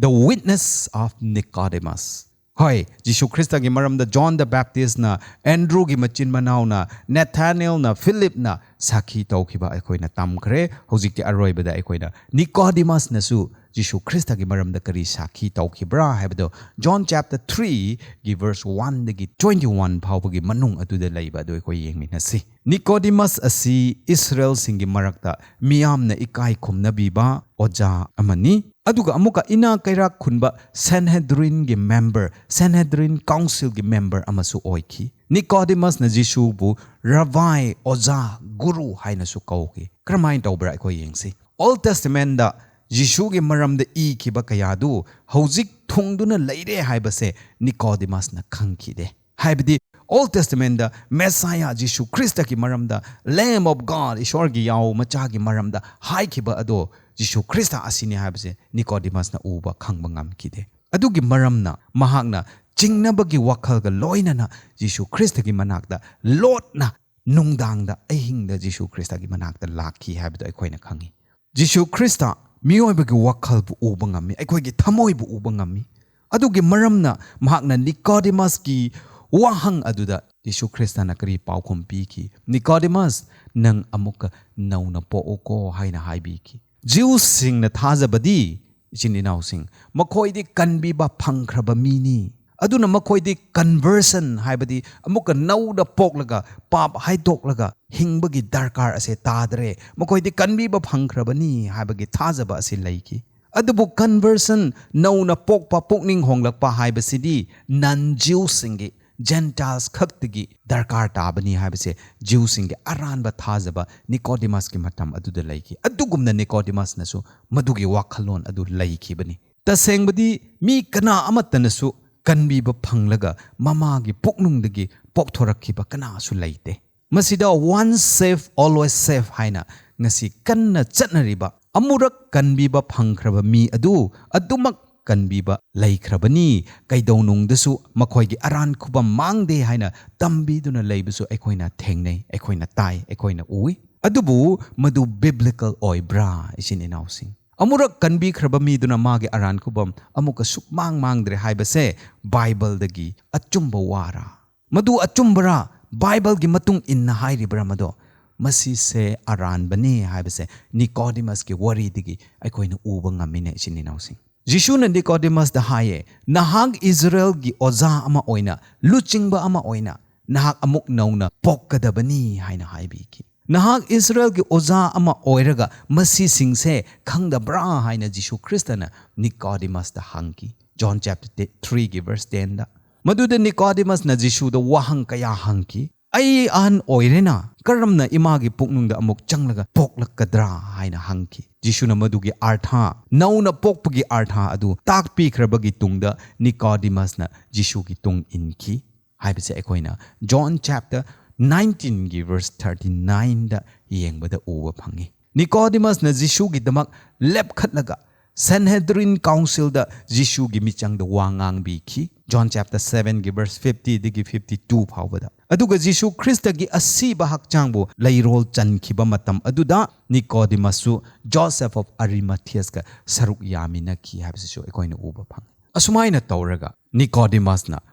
The Witness of Nicodemus꯫ ꯍꯣꯏ, ꯖꯤꯁꯨ ꯈ꯭ꯔꯤꯁꯇꯒꯤ ꯃꯔꯝꯗ ꯖꯣꯟ ꯗ ꯕꯦꯞꯇꯤꯁꯅ, ꯑꯦꯟꯗ꯭ꯔꯨꯒꯤ ꯃꯆꯤꯟ ꯃꯅꯥꯎꯅ, ꯅꯦꯊꯥꯅꯦꯜꯅ, ꯐꯤꯂꯤꯞꯅ ꯁꯥꯈꯤ ꯇꯧꯈꯤꯕ ꯑꯩꯈꯣꯏꯅ ꯇꯝꯈ꯭ꯔꯦ꯫ ꯍꯧꯖꯤꯛꯇꯤ ꯑꯔꯣꯏꯕꯗ ꯑꯩꯈꯣꯏꯅ ꯅꯤꯀꯣꯗꯤꯃꯁꯅꯁꯨ ꯖꯤꯁꯨ ꯈ꯭ꯔꯤꯁꯇꯒꯤ ꯃꯔꯝꯗ ꯀꯔꯤ ꯁꯥꯈꯤ ꯇꯧꯈꯤꯕ꯭ꯔꯥ ꯍꯥꯏꯕꯗꯣ ꯖꯣꯟ ꯆꯦꯞꯇꯔ ꯊ꯭ꯔꯤꯒꯤ ꯚꯔꯁ ꯋꯥꯟꯗꯒꯤ ꯇ꯭ꯋꯦꯟꯇꯤ ꯋꯥꯟ ꯐꯥꯎꯕꯒꯤ ꯃꯅꯨꯡ ꯑꯗꯨꯗ ꯂꯩꯕ ꯑꯗꯨ ꯑꯩꯈꯣꯏ ꯌꯦꯡꯃꯤꯟꯅꯁꯤ꯫ ꯅꯤꯀꯣꯗꯤꯃꯁ ꯑꯁꯤ ꯏꯁꯔꯦꯜꯁꯤꯡꯒꯤ ꯃꯔꯛꯇ ꯃꯤꯌꯥꯝꯅ ꯏꯀꯥꯏ ꯈꯨꯝꯅꯕꯤꯕ ꯑꯣꯖꯥ ꯑꯃꯅꯤ꯫ ꯑꯗꯨꯒ ꯑꯃꯨꯛꯀ ꯏꯅꯥ ꯀꯩꯔꯥꯛ ꯈꯨꯟꯕ ꯁꯦꯟꯍꯦꯗ꯭ꯔꯤꯟꯒꯤ ꯃꯦꯝꯕꯔ, ꯁꯦꯟꯍꯦꯗ꯭ꯔꯤꯟ ꯀꯥꯎꯟꯁꯤꯜꯒꯤ ꯃꯦꯝꯕꯔ ꯑꯃꯁꯨ ꯑꯣꯏꯈꯤ꯫ ꯅꯤꯀꯣꯗꯤꯃꯁꯅ ꯖꯤꯁꯨꯕꯨ ꯔꯕꯥꯏ, ꯑꯣꯖꯥ, ꯒꯨꯔꯨ ꯍꯥꯏꯅꯁꯨ ꯀꯧꯈꯤ꯫ ꯀꯔꯝꯍꯥꯏꯅ ꯇꯧꯕ꯭ꯔꯥ ꯑꯩꯈꯣꯏ ꯌꯦꯡꯁꯤ꯫ ꯑꯣꯜ ꯇꯦꯁꯇꯃꯦꯟꯗ ꯖꯤꯁꯨꯒꯤ ꯃꯔꯝꯗ ꯏꯈꯤꯕ ꯀꯌꯥꯗꯨ ꯍꯧꯖꯤꯛ ꯊꯨꯡꯗꯨꯅ ꯂꯩꯔꯦ ꯍꯥꯏꯕꯁꯦ ꯅꯤꯀꯣꯗꯤꯃꯁꯅ ꯈꯪꯈꯤꯗꯦ꯫ ꯍꯥꯏꯕꯗꯤ ꯑꯣꯜ ꯇꯦꯁꯇꯃꯦꯟꯗ ꯃꯦꯁꯥꯌꯥ ꯖꯤꯁꯨ ꯈ꯭ꯔꯤꯁꯇꯒꯤ ꯃꯔꯝꯗ, Lamb of God, ꯏꯁꯣꯔꯒꯤ ꯌꯥꯎ ꯃꯆꯥꯒꯤ ꯃꯔꯝꯗ ꯍꯥꯏꯈꯤꯕ ꯑꯗꯣ ꯖꯤꯁꯨ ꯈ꯭ꯔꯤꯁꯇ ꯑꯁꯤꯅꯤ ꯍꯥꯏꯕꯁꯦ ꯅꯤꯀꯣꯗꯤꯃꯁꯅ ꯎꯕ ꯈꯪꯕ ꯉꯝꯈꯤꯗꯦ꯫ ꯑꯗꯨꯒꯤ ꯃꯔꯝꯅ ꯃꯍꯥꯛꯅ ꯆꯤꯡꯅꯕꯒꯤ ꯋꯥꯈꯜꯒ ꯂꯣꯏꯅꯅ ꯖꯤꯁꯨ ꯈ꯭ꯔꯤꯁꯇꯒꯤ ꯃꯅꯥꯛꯇ ꯂꯣꯠꯅ ꯅꯨꯡꯗꯥꯡꯗ ꯑꯍꯤꯡꯗ ꯖꯤꯁꯨ ꯈ꯭ꯔꯤꯁꯇꯒꯤ ꯃꯅꯥꯛꯇ ꯂꯥꯛꯈꯤ ꯍꯥꯏꯕꯗꯣ ꯑꯩꯈꯣꯏꯅ ꯈꯪꯉꯤ꯫ ꯖꯤꯁꯨ ꯈ꯭ꯔꯤꯁꯇ ꯃꯤꯑꯣꯏꯕꯒꯤ ꯋꯥꯈꯜꯕꯨ ꯎꯕ ꯉꯝꯃꯤ, ꯑꯩꯈꯣꯏꯒꯤ ꯊꯃꯣꯏꯕꯨ ꯎꯕ ꯉꯝꯃꯤ꯫ ꯑꯗꯨꯒꯤ ꯃꯔꯝꯅ ꯃꯍꯥꯛꯅ ꯅꯤꯀꯣꯗꯤꯃꯁꯀꯤ ꯋꯥꯍꯪ ꯑꯗꯨꯗ ꯖꯤꯁꯨ ꯈ꯭ꯔꯤꯁꯇꯅ ꯀꯔꯤ ꯄꯥꯎꯈꯨꯝ ꯄꯤꯈꯤ? "ꯅꯤꯀꯣꯗꯤꯃꯁ, ꯅꯪ ꯑꯃꯨꯛꯀ ꯅꯧꯅ ꯄꯣꯛꯎꯀꯣ" ꯍꯥꯏꯅ ꯍꯥꯏꯕꯤꯈꯤ꯫ ꯖꯤꯎꯁꯁꯤꯡꯅ ꯊꯥꯖꯕꯗꯤ, ꯏꯆꯤꯟ ꯏꯅꯥꯎꯁꯤꯡ, ꯃꯈꯣꯏꯗꯤ ꯀꯟꯕꯤꯕ ꯐꯪꯈ꯭ꯔꯕ ꯃꯤꯅꯤ꯫ ꯑꯗꯨꯅ ꯃꯈꯣꯏꯗꯤ ꯀꯟꯚꯔꯁꯟ, ꯍꯥꯏꯕꯗꯤ ꯑꯃꯨꯛꯀ ꯅꯧꯅ ꯄꯣꯛꯂꯒ, ꯄꯥꯞ ꯍꯥꯏꯗꯣꯛꯂꯒ ꯍꯤꯡꯕꯒꯤ ꯗꯔꯀꯥꯔ ꯑꯁꯦ ꯇꯥꯗ꯭ꯔꯦ꯫ ꯃꯈꯣꯏꯗꯤ ꯀꯟꯕꯤꯕ ꯐꯪꯈ꯭ꯔꯕꯅꯤ ꯍꯥꯏꯕꯒꯤ ꯊꯥꯖꯕ ꯑꯁꯤ ꯂꯩꯈꯤ꯫ ꯑꯗꯨꯕꯨ ꯀꯟꯚꯔꯁꯟ, ꯅꯧꯅ ꯄꯣꯛꯄ, ꯄꯨꯛꯅꯤꯡ ꯍꯣꯡꯂꯛꯄ ꯍꯥꯏꯕꯁꯤꯗꯤ ꯅꯟ ꯖꯤꯎꯁꯁꯤꯡꯒꯤ, ꯖꯦꯟꯇꯥꯏꯜꯁ ꯈꯛꯇꯒꯤ ꯗꯔꯀꯥꯔ ꯇꯥꯕꯅꯤ ꯍꯥꯏꯕꯁꯦ ꯖꯤꯎꯁꯁꯤꯡꯒꯤ ꯑꯔꯥꯟꯕ ꯊꯥꯖꯕ ꯅꯤꯀꯣꯗꯤꯃꯁꯀꯤ ꯃꯇꯝ ꯑꯗꯨꯗ ꯂꯩꯈꯤ꯫ ꯑꯗꯨꯒꯨꯝꯅ ꯅꯤꯀꯣꯗꯤꯃꯁꯅꯁꯨ ꯃꯗꯨꯒꯤ ꯋꯥꯈꯜꯂꯣꯟ ꯑꯗꯨ ꯂꯩꯈꯤꯕꯅꯤ꯫ ꯇꯁꯦꯡꯕꯗꯤ ꯃꯤ ꯀꯅꯥ ꯑꯃꯠꯇꯅꯁꯨ ꯀꯟꯕꯤꯕ ꯐꯪꯂꯒ ꯃꯃꯥꯒꯤ ꯄꯨꯛꯅꯨꯡꯗꯒꯤ ꯄꯣꯛꯊꯣꯔꯛꯈꯤꯕ ꯀꯅꯥꯁꯨ ꯂꯩꯇꯦ꯫ ꯃꯁꯤꯗ "Once saved, always saved" ꯍꯥꯏꯅ ꯉꯁꯤ ꯀꯟꯅ ꯆꯠꯅꯔꯤꯕ, "ꯑꯃꯨꯔꯛ ꯀꯟꯕꯤꯕ ꯐꯪꯈ꯭ꯔꯕ ꯃꯤ ꯑꯗꯨ ꯑꯗꯨꯃꯛ ꯀꯟꯕꯤꯕ ꯂꯩꯈ꯭ꯔꯕꯅꯤ, ꯀꯩꯗꯧꯅꯨꯡꯗꯁꯨ ꯃꯈꯣꯏꯒꯤ ꯑꯔꯥꯟ ꯈꯨꯕꯝ ꯃꯥꯡꯗꯦ" ꯍꯥꯏꯅ ꯇꯝꯕꯤꯗꯨꯅ ꯂꯩꯕꯁꯨ ꯑꯩꯈꯣꯏꯅ ꯊꯦꯡꯅꯩ, ꯑꯩꯈꯣꯏꯅ ꯇꯥꯏ, ꯑꯩꯈꯣꯏꯅ ꯎꯏ꯫ ꯑꯗꯨꯕꯨ ꯃꯗꯨ biblical ꯑꯣꯏꯕ꯭ꯔꯥ, ꯏꯆꯤꯟ ꯏꯅꯥꯎꯁꯤꯡ? "ꯑꯃꯨꯔꯛ ꯀꯟꯕꯤꯈ꯭ꯔꯕ ꯃꯤꯗꯨꯅ ꯃꯥꯒꯤ ꯑꯔꯥꯟ ꯈꯨꯕꯝ ꯑꯃꯨꯛꯀ ꯁꯨꯛꯃꯥꯡ ꯃꯥꯡꯗ꯭ꯔꯦ" ꯍꯥꯏꯕꯁꯦ ꯕꯥꯏꯕꯜꯗꯒꯤ ꯑꯆꯨꯝꯕ ꯋꯥꯔꯥ? ꯃꯗꯨ ꯑꯆꯨꯝꯕꯔꯥ? ꯕꯥꯏꯕꯜꯒꯤ ꯃꯇꯨꯡ ꯏꯟꯅ ꯍꯥꯏꯔꯤꯕ꯭ꯔꯥ ꯃꯗꯣ? ꯃꯁꯤꯁꯦ ꯑꯔꯥꯟꯕꯅꯤ ꯍꯥꯏꯕꯁꯦ ꯅꯤꯀꯣꯗꯤꯃꯁꯀꯤ ꯋꯥꯔꯤꯗꯒꯤ ꯑꯩꯈꯣꯏꯅ ꯎꯕ ꯉꯝꯃꯤꯅꯦ, ꯏꯆꯤꯟ ꯏꯅꯥꯎꯁꯤꯡ꯫ ꯖꯤꯁꯨꯅ ꯅꯤꯀꯣꯗꯤꯃꯁꯇ ꯍꯥꯏꯌꯦ, "ꯅꯍꯥꯛ ꯏꯁꯔꯥꯌꯦꯜꯒꯤ ꯑꯣꯖꯥ ꯑꯃ ꯑꯣꯏꯅ, ꯂꯨꯆꯤꯡꯕ ꯑꯃ ꯑꯣꯏꯅ, ꯅꯍꯥꯛ ꯑꯃꯨꯛ ꯅꯧꯅ ꯄꯣꯛꯀꯗꯕꯅꯤ" ꯍꯥꯏꯅ ꯍꯥꯏꯕꯤꯈꯤ꯫ "ꯅꯍꯥꯛ ꯏꯁꯔꯥꯌꯦꯜꯒꯤ ꯑꯣꯖꯥ ꯑꯃ ꯑꯣꯏꯔꯒ ꯃꯁꯤꯁꯤꯡꯁꯦ ꯈꯪꯗꯕ꯭ꯔꯥ?" ꯍꯥꯏꯅ ꯖꯤꯁꯨ ꯈ꯭ꯔꯤꯁꯇꯅ ꯅꯤꯀꯣꯗꯤꯃꯁꯇ ꯍꯪꯈꯤ꯫ John chapter threeꯒꯤ verse tenꯗ꯫ ꯃꯗꯨꯗ ꯅꯤꯀꯣꯗꯤꯃꯁꯅ ꯖꯤꯁꯨꯗ ꯋꯥꯍꯪ ꯀꯌꯥ ꯍꯪꯈꯤ꯫ "ꯑꯩ ꯑꯍꯟ ꯑꯣꯏꯔꯦꯅ, ꯀꯔꯝꯅ ꯏꯃꯥꯒꯤ ꯄꯨꯛꯅꯨꯡꯗ ꯑꯃꯨꯛ ꯆꯪꯂꯒ ꯄꯣꯛꯂꯛꯀꯗ꯭ꯔꯥ?" ꯍꯥꯏꯅ ꯍꯪꯈꯤ꯫ ꯖꯤꯁꯨꯅ ꯃꯗꯨꯒꯤ ꯑꯔꯊ, ꯅꯧꯅ ꯄꯣꯛꯄꯒꯤ ꯑꯔꯊ ꯑꯗꯨ ꯇꯥꯛꯄꯤꯈ꯭ꯔꯕꯒꯤ ꯇꯨꯡꯗ ꯅꯤꯀꯣꯗꯤꯃꯁꯅ ꯖꯤꯁꯨꯒꯤ ꯇꯨꯡ ꯏꯟꯈꯤ ꯍꯥꯏꯕꯁꯦ ꯑꯩꯈꯣꯏꯅ John chapter nineteenꯒꯤ verse thirty nineꯗ ꯌꯦꯡꯕꯗ ꯎꯕ ꯐꯪꯉꯤ꯫ ꯅꯤꯀꯣꯗꯤꯃꯁꯅ ꯖꯤꯁꯨꯒꯤꯗꯃꯛ ꯂꯦꯞꯈꯠꯂꯒ ꯁꯦꯟꯍꯦꯗ꯭ꯔꯤꯟ ꯀꯥꯎꯟꯁꯤꯜꯗ ꯖꯤꯁꯨꯒꯤ ꯃꯤꯆꯪꯗ ꯋꯥ ꯉꯥꯡꯕꯤꯈꯤ꯫ John chapter sevenꯒꯤ verse fiftyꯗꯒꯤ fifty two ꯐꯥꯎꯕꯗ꯫ ꯑꯗꯨꯒ ꯖꯤꯁꯨ ꯈ꯭ꯔꯤꯁꯇꯒꯤ ꯑꯁꯤꯕ ꯍꯛꯆꯥꯡꯕꯨ ꯂꯩꯔꯣꯜ ꯆꯟꯈꯤꯕ ꯃꯇꯝ ꯑꯗꯨꯗ ꯅꯤꯀꯣꯗꯤꯃꯁꯁꯨ Joseph of Arimatheaꯒ ꯁꯔꯨꯛ ꯌꯥꯃꯤꯟꯅꯈꯤ ꯍꯥꯏꯕꯁꯤꯁꯨ ꯑꯩꯈꯣꯏꯅ ꯎꯕ ꯐꯪꯉꯤ꯫ ꯑꯁꯨꯃꯥꯏꯅ ꯇꯧꯔꯒ ꯅꯤꯀꯣꯗꯤꯃꯁꯅ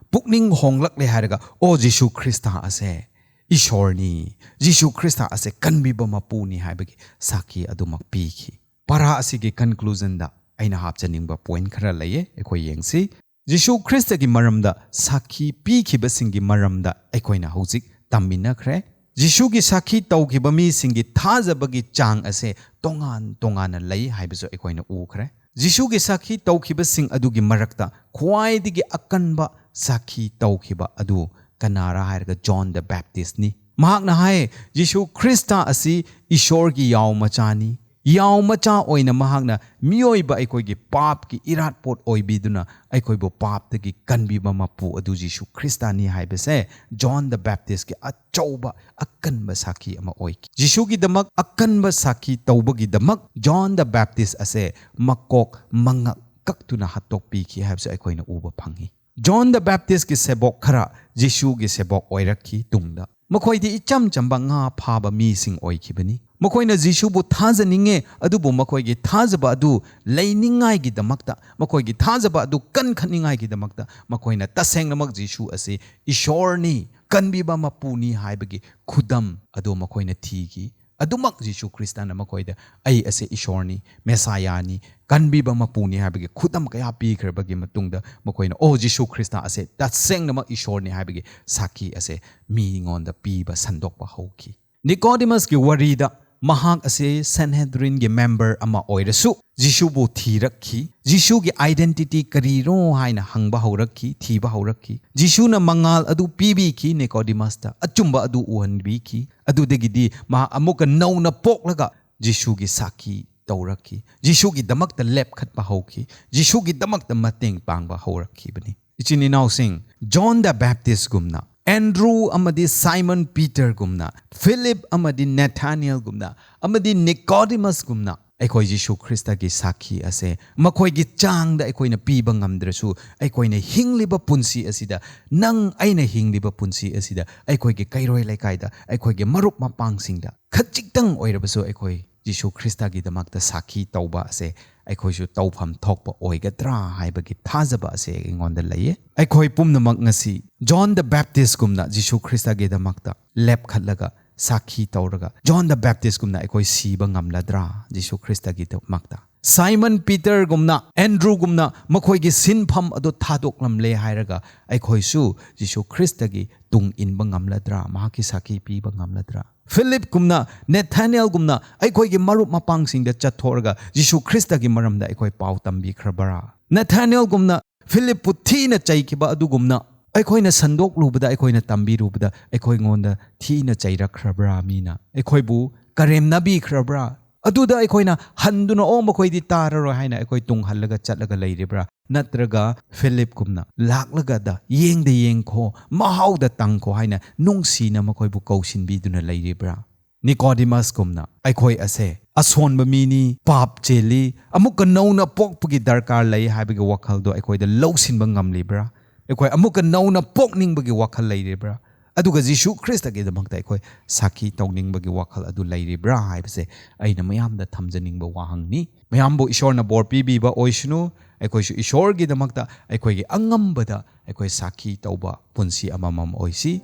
ꯄꯨꯛꯅꯤꯡ ꯍꯣꯡꯂꯛꯂꯦ ꯍꯥꯏꯔꯒ, "ꯑꯣ, ꯖꯤꯁꯨ ꯈ꯭ꯔꯤꯁꯇ ꯑꯁꯦ ꯏꯁꯣꯔꯅꯤ, ꯖꯤꯁꯨ ꯈ꯭ꯔꯤꯁꯇ ꯑꯁꯦ ꯀꯟꯕꯤꯕ ꯃꯄꯨꯅꯤ" ꯍꯥꯏꯕꯒꯤ ꯁꯥꯈꯤ ꯑꯗꯨꯃꯛ ꯄꯤꯈꯤ꯫ ꯄꯔꯥ ꯑꯁꯤꯒꯤ conclusionꯗ ꯑꯩꯅ ꯍꯥꯞꯆꯅꯤꯡꯕ point ꯈꯔ ꯂꯩꯌꯦ, ꯑꯩꯈꯣꯏ ꯌꯦꯡꯁꯤ꯫ ꯖꯤꯁꯨ ꯈ꯭ꯔꯤꯁꯇꯒꯤ ꯃꯔꯝꯗ ꯁꯥꯈꯤ ꯄꯤꯈꯤꯕꯁꯤꯡꯒꯤ ꯃꯔꯝꯗ ꯑꯩꯈꯣꯏꯅ ꯍꯧꯖꯤꯛ ꯇꯝꯃꯤꯟꯅꯈ꯭ꯔꯦ꯫ ꯖꯤꯁꯨꯒꯤ ꯁꯥꯈꯤ ꯇꯧꯈꯤꯕ ꯃꯤꯁꯤꯡꯒꯤ ꯊꯥꯖꯕꯒꯤ ꯆꯥꯡ ꯑꯁꯦ ꯇꯣꯉꯥꯟ ꯇꯣꯉꯥꯟꯅ ꯂꯩ ꯍꯥꯏꯕꯁꯨ ꯑꯩꯈꯣꯏꯅ ꯎꯈ꯭ꯔꯦ꯫ ꯖꯤꯁꯨꯒꯤ ꯁꯥꯈꯤ ꯇꯧꯈꯤꯕꯁꯤꯡ ꯑꯗꯨꯒꯤ ꯃꯔꯛꯇ ꯈ꯭ꯋꯥꯏꯗꯒꯤ ꯑꯀꯟꯕ ꯁꯥꯈꯤ ꯇꯧꯈꯤꯕ ꯑꯗꯨ ꯀꯅꯥꯔꯥ ꯍꯥꯏꯔꯒ John the Baptistꯅꯤ꯫ ꯃꯍꯥꯛꯅ ꯍꯥꯏ, "ꯖꯤꯁꯨ ꯈ꯭ꯔꯤꯁꯇ ꯑꯁꯤ ꯏꯁꯣꯔꯒꯤ ꯌꯥꯎ ꯃꯆꯥꯅꯤ, ꯌꯥꯎ ꯃꯆꯥ ꯑꯣꯏꯅ ꯃꯍꯥꯛꯅ ꯃꯤꯑꯣꯏꯕ ꯑꯩꯈꯣꯏꯒꯤ ꯄꯥꯞꯀꯤ ꯏꯔꯥꯠꯄꯣꯠ ꯑꯣꯏꯕꯤꯗꯨꯅ ꯑꯩꯈꯣꯏꯕꯨ ꯄꯥꯞꯇꯒꯤ ꯀꯟꯕꯤꯕ ꯃꯄꯨ ꯑꯗꯨ ꯖꯤꯁꯨ ꯈ꯭ꯔꯤꯁꯇꯅꯤ ꯍꯥꯏꯕꯁꯦ ꯖꯣꯟ ꯗ ꯕꯦꯞꯇꯤꯁꯀꯤ ꯑꯆꯧꯕ ꯑꯀꯟꯕ ꯁꯥꯈꯤ ꯑꯃ ꯑꯣꯏꯈꯤ꯫ ꯖꯤꯁꯨꯒꯤꯗꯃꯛ ꯑꯀꯟꯕ ꯁꯥꯈꯤ ꯇꯧꯕꯒꯤꯗꯃꯛ ꯖꯣꯟ ꯗ ꯕꯦꯞꯇꯤꯁ ꯑꯁꯦ ꯃꯀꯣꯛ ꯃꯉꯛ ꯀꯛꯇꯨꯅ ꯍꯥꯠꯇꯣꯛꯄꯤꯈꯤ ꯍꯥꯏꯕꯁꯨ ꯑꯩꯈꯣꯏꯅ ꯎꯕ ꯐꯪꯉꯤ꯫ ꯖꯣꯟ ꯗ ꯕꯦꯞꯇꯤꯁꯀꯤ ꯁꯦꯕꯣꯛ ꯈꯔ ꯖꯤꯁꯨꯒꯤ ꯁꯦꯕꯣꯛ ꯑꯣꯏꯔꯛꯈꯤ ꯇꯨꯡꯗ꯫ ꯃꯈꯣꯏꯗꯤ ꯏꯆꯝ ꯆꯝꯕ ꯉꯥ ꯐꯥꯕ ꯃꯤꯁꯤꯡ ꯑꯣꯏꯈꯤꯕꯅꯤ꯫ ꯃꯈꯣꯏꯅ ꯖꯤꯁꯨꯕꯨ ꯊꯥꯖꯅꯤꯡꯉꯦ, ꯑꯗꯨꯕꯨ ꯃꯈꯣꯏꯒꯤ ꯊꯥꯖꯕ ꯑꯗꯨ ꯂꯩꯅꯤꯡꯉꯥꯏꯒꯤꯗꯃꯛꯇ, ꯃꯈꯣꯏꯒꯤ ꯊꯥꯖꯕ ꯑꯗꯨ ꯀꯟꯈꯠꯅꯤꯡꯉꯥꯏꯒꯤꯗꯃꯛꯇ ꯃꯈꯣꯏꯅ ꯇꯁꯦꯡꯅꯃꯛ ꯖꯤꯁꯨ ꯑꯁꯤ ꯏꯁꯣꯔꯅꯤ, ꯀꯟꯕꯤꯕ ꯃꯄꯨꯅꯤ ꯍꯥꯏꯕꯒꯤ ꯈꯨꯗꯝ ꯑꯗꯨ ꯃꯈꯣꯏꯅ ꯊꯤꯈꯤ꯫ ꯑꯗꯨꯃꯛ ꯖꯤꯁꯨ ꯈ꯭ꯔꯤꯁꯇꯅ ꯃꯈꯣꯏꯗ "ꯑꯩ ꯑꯁꯦ ꯏꯁꯣꯔꯅꯤ, ꯃꯦꯁꯥꯌꯥꯅꯤ, ꯀꯟꯕꯤꯕ ꯃꯄꯨꯅꯤ" ꯍꯥꯏꯕꯒꯤ ꯈꯨꯗꯝ ꯀꯌꯥ ꯄꯤꯈ꯭ꯔꯕꯒꯤ ꯃꯇꯨꯡꯗ ꯃꯈꯣꯏꯅ "ꯑꯣ, ꯖꯤꯁꯨ ꯈ꯭ꯔꯤꯁꯇ ꯑꯁꯦ ꯇꯁꯦꯡꯅꯃꯛ ꯏꯁꯣꯔꯅꯤ" ꯍꯥꯏꯕꯒꯤ ꯁꯥꯈꯤ ꯑꯁꯦ ꯃꯤꯉꯣꯟꯗ ꯄꯤꯕ ꯁꯟꯗꯣꯛꯄ ꯍꯧꯈꯤ꯫ ꯅꯤꯀꯣꯗꯤꯃꯁꯀꯤ ꯋꯥꯔꯤꯗ ꯃꯍꯥꯛ ꯑꯁꯦ ꯁꯦꯟꯍꯦꯗ꯭ꯔꯤꯟꯒꯤ ꯃꯦꯝꯕꯔ ꯑꯃ ꯑꯣꯏꯔꯁꯨ ꯖꯤꯁꯨꯕꯨ ꯊꯤꯔꯛꯈꯤ꯫ ꯖꯤꯁꯨꯒꯤ ꯑꯥꯏꯗꯦꯟꯇꯤꯇꯤ ꯀꯔꯤꯅꯣ ꯍꯥꯏꯅ ꯍꯪꯕ ꯍꯧꯔꯛꯈꯤ, ꯊꯤꯕ ꯍꯧꯔꯛꯈꯤ꯫ ꯖꯤꯁꯨꯅ ꯃꯉꯥꯜ ꯑꯗꯨ ꯄꯤꯕꯤꯈꯤ ꯅꯤꯀꯣꯗꯤꯃꯁꯇ, ꯑꯆꯨꯝꯕ ꯑꯗꯨ ꯎꯍꯟꯕꯤꯈꯤ꯫ ꯑꯗꯨꯗꯒꯤꯗꯤ ꯃꯍꯥꯛ ꯑꯃꯨꯛꯀ ꯅꯧꯅ ꯄꯣꯛꯂꯒ ꯖꯤꯁꯨꯒꯤ ꯁꯥꯈꯤ ꯇꯧꯔꯛꯈꯤ, ꯖꯤꯁꯨꯒꯤꯗꯃꯛꯇ ꯂꯦꯞꯈꯠꯄ ꯍꯧꯈꯤ, ꯖꯤꯁꯨꯒꯤꯗꯃꯛꯇ ꯃꯇꯦꯡ ꯄꯥꯡꯕ ꯍꯧꯔꯛꯈꯤꯕꯅꯤ꯫ ꯏꯆꯤꯟ ꯏꯅꯥꯎꯁꯤꯡ, ꯖꯣꯟ ꯗ ꯕꯦꯞꯇꯤꯁꯒꯨꯝꯅ, ꯑꯦꯟꯗ꯭ꯔꯨ ꯑꯃꯗꯤ ꯁꯥꯏꯃꯟ ꯄꯤꯇꯔꯒꯨꯝꯅ, ꯐꯤꯂꯤꯞ ꯑꯃꯗꯤ ꯅꯦꯊꯥꯅꯤꯌꯦꯜꯒꯨꯝꯅ, ꯑꯃꯗꯤ ꯅꯤꯀꯣꯗꯤꯃꯁꯒꯨꯝꯅ ꯑꯩꯈꯣꯏ ꯖꯤꯁꯨ ꯈ꯭ꯔꯤꯁꯇꯒꯤ ꯁꯥꯈꯤ ꯑꯁꯦ ꯃꯈꯣꯏꯒꯤ ꯆꯥꯡꯗ ꯑꯩꯈꯣꯏꯅ ꯄꯤꯕ ꯉꯝꯗ꯭ꯔꯁꯨ, ꯑꯩꯈꯣꯏꯅ ꯍꯤꯡꯂꯤꯕ ꯄꯨꯟꯁꯤ ꯑꯁꯤꯗ, ꯅꯪ ꯑꯩꯅ ꯍꯤꯡꯂꯤꯕ ꯄꯨꯟꯁꯤ ꯑꯁꯤꯗ ꯑꯩꯈꯣꯏꯒꯤ ꯀꯩꯔꯣꯏ ꯂꯩꯀꯥꯏꯗ, ꯑꯩꯈꯣꯏꯒꯤ ꯃꯔꯨꯞ ꯃꯄꯥꯡꯁꯤꯡꯗ ꯈꯖꯤꯛꯇꯪ ꯑꯣꯏꯔꯕꯁꯨ ꯑꯩꯈꯣꯏ ꯖꯤꯁꯨ ꯈ꯭ꯔꯤꯁꯇꯒꯤꯗꯃꯛꯇ ꯁꯥꯈꯤ ꯇꯧꯕ ꯑꯁꯦ ꯑꯩꯈꯣꯏꯁꯨ ꯇꯧꯐꯝ ꯊꯣꯛꯄ ꯑꯣꯏꯒꯗ꯭ꯔꯥ ꯍꯥꯏꯕꯒꯤ ꯊꯥꯖꯕ ꯑꯁꯦ ꯑꯩꯉꯣꯟꯗ ꯂꯩꯌꯦ꯫ ꯑꯩꯈꯣꯏ ꯄꯨꯝꯅꯃꯛ ꯉꯁꯤ ꯖꯣꯟ ꯗ ꯕꯦꯞꯇꯤꯁꯒꯨꯝꯅ ꯖꯤꯁꯨ ꯈ꯭ꯔꯤꯁꯇꯒꯤꯗꯃꯛꯇ ꯂꯦꯞꯈꯠꯂꯒ ꯁꯥꯈꯤ ꯇꯧꯔꯒ, ꯖꯣꯟ ꯗ ꯕꯦꯞꯇꯤꯁꯒꯨꯝꯅ ꯑꯩꯈꯣꯏ ꯁꯤꯕ ꯉꯝꯂꯗ꯭ꯔꯥ ꯖꯤꯁꯨ ꯈ꯭ꯔꯤꯁꯇꯒꯤꯗꯃꯛꯇ? ꯁꯥꯏꯃꯟ ꯄꯤꯇꯔꯒꯨꯝꯅ, ꯑꯦꯟꯗ꯭ꯔꯨꯒꯨꯝꯅ ꯃꯈꯣꯏꯒꯤ ꯁꯤꯟꯐꯝ ꯑꯗꯨ ꯊꯥꯗꯣꯛꯂꯝꯂꯦ ꯍꯥꯏꯔꯒ ꯑꯩꯈꯣꯏꯁꯨ ꯖꯤꯁꯨ ꯈ꯭ꯔꯤꯁꯇꯒꯤ ꯇꯨꯡ ꯏꯟꯕ ꯉꯝꯂꯗ꯭ꯔꯥ? ꯃꯍꯥꯛꯀꯤ ꯁꯥꯈꯤ ꯄꯤꯕ ꯉꯝꯂꯗ꯭ꯔꯥ? ꯐꯤꯂꯤꯞꯀꯨꯝꯅ, ꯅꯦꯊꯥꯅꯤꯌꯦꯜꯒꯨꯝꯅ ꯑꯩꯈꯣꯏꯒꯤ ꯃꯔꯨꯞ ꯃꯄꯥꯡꯁꯤꯡꯗ ꯆꯠꯊꯣꯛꯂꯒ ꯖꯤꯁꯨ ꯈ꯭ꯔꯤꯁꯇꯒꯤ ꯃꯔꯝꯗ ꯑꯩꯈꯣꯏ ꯄꯥꯎ ꯇꯝꯕꯤꯈ꯭ꯔꯕ꯭ꯔꯥ? ꯅꯦꯊꯥꯅꯤꯌꯦꯜꯒꯨꯝꯅ ꯐꯤꯂꯤꯞꯄꯨ ꯊꯤꯅ ꯆꯩꯈꯤꯕ ꯑꯗꯨꯒꯨꯝꯅ ꯑꯩꯈꯣꯏꯅ ꯁꯟꯗꯣꯛꯂꯨꯕꯗ, ꯑꯩꯈꯣꯏꯅ ꯇꯝꯕꯤꯔꯨꯕꯗ ꯑꯩꯈꯣꯏꯉꯣꯟꯗ ꯊꯤꯅ ꯆꯩꯔꯛꯈ꯭ꯔꯕ꯭ꯔꯥ? ꯃꯤꯅ ꯑꯩꯈꯣꯏꯕꯨ ꯀꯔꯦꯝꯅꯕꯤꯈ꯭ꯔꯕ꯭ꯔꯥ? ꯑꯗꯨꯗ ꯑꯩꯈꯣꯏꯅ ꯍꯟꯗꯨꯅ, "ꯑꯣ, ꯃꯈꯣꯏꯗꯤ ꯇꯥꯔꯔꯣꯏ" ꯍꯥꯏꯅ ꯑꯩꯈꯣꯏ ꯇꯨꯡ ꯍꯜꯂꯒ ꯆꯠꯂꯒ ꯂꯩꯔꯤꯕ꯭ꯔꯥ? ꯅꯠꯇ꯭ꯔꯒ ꯐꯤꯂꯤꯞꯀꯨꯝꯅ, "ꯂꯥꯛꯂꯒꯗ ꯌꯦꯡꯗ ꯌꯦꯡꯈꯣ, ꯃꯍꯥꯎꯗ ꯇꯪꯈꯣ" ꯍꯥꯏꯅ ꯅꯨꯡꯁꯤꯅ ꯃꯈꯣꯏꯕꯨ ꯀꯧꯁꯤꯟꯕꯤꯗꯨꯅ ꯂꯩꯔꯤꯕ꯭ꯔꯥ? ꯅꯤꯀꯣꯗꯤꯃꯁꯀꯨꯝꯅ ꯑꯩꯈꯣꯏ ꯑꯁꯦ ꯑꯁꯣꯟꯕ ꯃꯤꯅꯤ, ꯄꯥꯞ ꯆꯦꯜꯂꯤ, ꯑꯃꯨꯛꯀ ꯅꯧꯅ ꯄꯣꯛꯄꯒꯤ ꯗꯔꯀꯥꯔ ꯂꯩ ꯍꯥꯏꯕꯒꯤ ꯋꯥꯈꯜꯗꯣ ꯑꯩꯈꯣꯏꯗ ꯂꯧꯁꯤꯟꯕ ꯉꯝꯂꯤꯕ꯭ꯔꯥ? ꯑꯩꯈꯣꯏ ꯑꯃꯨꯛꯀ ꯅꯧꯅ ꯄꯣꯛꯅꯤꯡꯕꯒꯤ ꯋꯥꯈꯜ ꯂꯩꯔꯤꯕ꯭ꯔꯥ? ꯑꯗꯨꯒ ꯖꯤꯁꯨ ꯈ꯭ꯔꯤꯁꯇꯒꯤꯗꯃꯛꯇ ꯑꯩꯈꯣꯏ ꯁꯥꯈꯤ ꯇꯧꯅꯤꯡꯕꯒꯤ ꯋꯥꯈꯜ ꯑꯗꯨ ꯂꯩꯔꯤꯕ꯭ꯔꯥ ꯍꯥꯏꯕꯁꯦ ꯑꯩꯅ ꯃꯌꯥꯝꯗ ꯊꯝꯖꯅꯤꯡꯕ ꯋꯥꯍꯪꯅꯤ꯫ ꯃꯌꯥꯝꯕꯨ ꯏꯁꯣꯔꯅ ꯕꯣꯔ ꯄꯤꯕꯤꯕ ꯑꯣꯏꯁꯅꯨ꯫ ꯑꯩꯈꯣꯏꯁꯨ ꯏꯁꯣꯔꯒꯤꯗꯃꯛꯇ ꯑꯩꯈꯣꯏꯒꯤ ꯑꯉꯝꯕꯗ ꯑꯩꯈꯣꯏ ꯁꯥꯈꯤ ꯇꯧꯕ ꯄꯨꯟꯁꯤ ꯑꯃꯃꯝ ꯑꯣꯏꯁꯤ꯫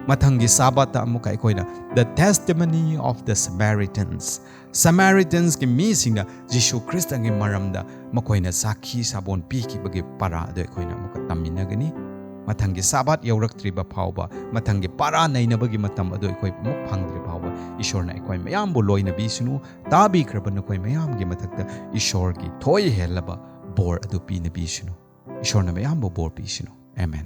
ꯃꯊꯪꯒꯤ ꯁꯥꯕꯥꯠꯇ ꯑꯃꯨꯛꯀ ꯑꯩꯈꯣꯏꯅ The Testimony of the Samaritans, ꯁꯃꯥꯔꯤꯇꯟꯁꯀꯤ ꯃꯤꯁꯤꯡꯅ ꯖꯤꯁꯨ ꯈ꯭ꯔꯤꯁꯇꯒꯤ ꯃꯔꯝꯗ ꯃꯈꯣꯏꯅ ꯁꯥꯈꯤ ꯁꯥꯕꯣꯟ ꯄꯤꯈꯤꯕꯒꯤ ꯄꯔꯥ ꯑꯗꯨ ꯑꯩꯈꯣꯏꯅ ꯑꯃꯨꯛꯀ ꯇꯝꯃꯤꯟꯅꯒꯅꯤ꯫ ꯃꯊꯪꯒꯤ ꯁꯥꯕꯥꯠ ꯌꯧꯔꯛꯇ꯭ꯔꯤꯕ ꯐꯥꯎꯕ, ꯃꯊꯪꯒꯤ ꯄꯔꯥ ꯅꯩꯅꯕꯒꯤ ꯃꯇꯝ ꯑꯗꯨ ꯑꯩꯈꯣꯏ ꯑꯃꯨꯛ ꯐꯪꯗ꯭ꯔꯤ ꯐꯥꯎꯕ ꯏꯁꯣꯔꯅ ꯑꯩꯈꯣꯏ ꯃꯌꯥꯝꯕꯨ ꯂꯣꯏꯅꯕꯤꯁꯅꯨ, ꯇꯥꯕꯤꯈ꯭ꯔꯕ ꯅꯈꯣꯏ ꯃꯌꯥꯝꯒꯤ ꯃꯊꯛꯇ ꯏꯁꯣꯔꯒꯤ ꯊꯣꯏ ꯍꯦꯜꯂꯕ ꯕꯣꯔ ꯑꯗꯨ ꯄꯤꯅꯕꯤꯁꯅꯨ꯫ ꯏꯁꯣꯔꯅ ꯃꯌꯥꯝꯕꯨ ꯕꯣꯔ ꯄꯤꯁꯅꯨ꯫ ꯑꯦꯃꯦꯟ꯫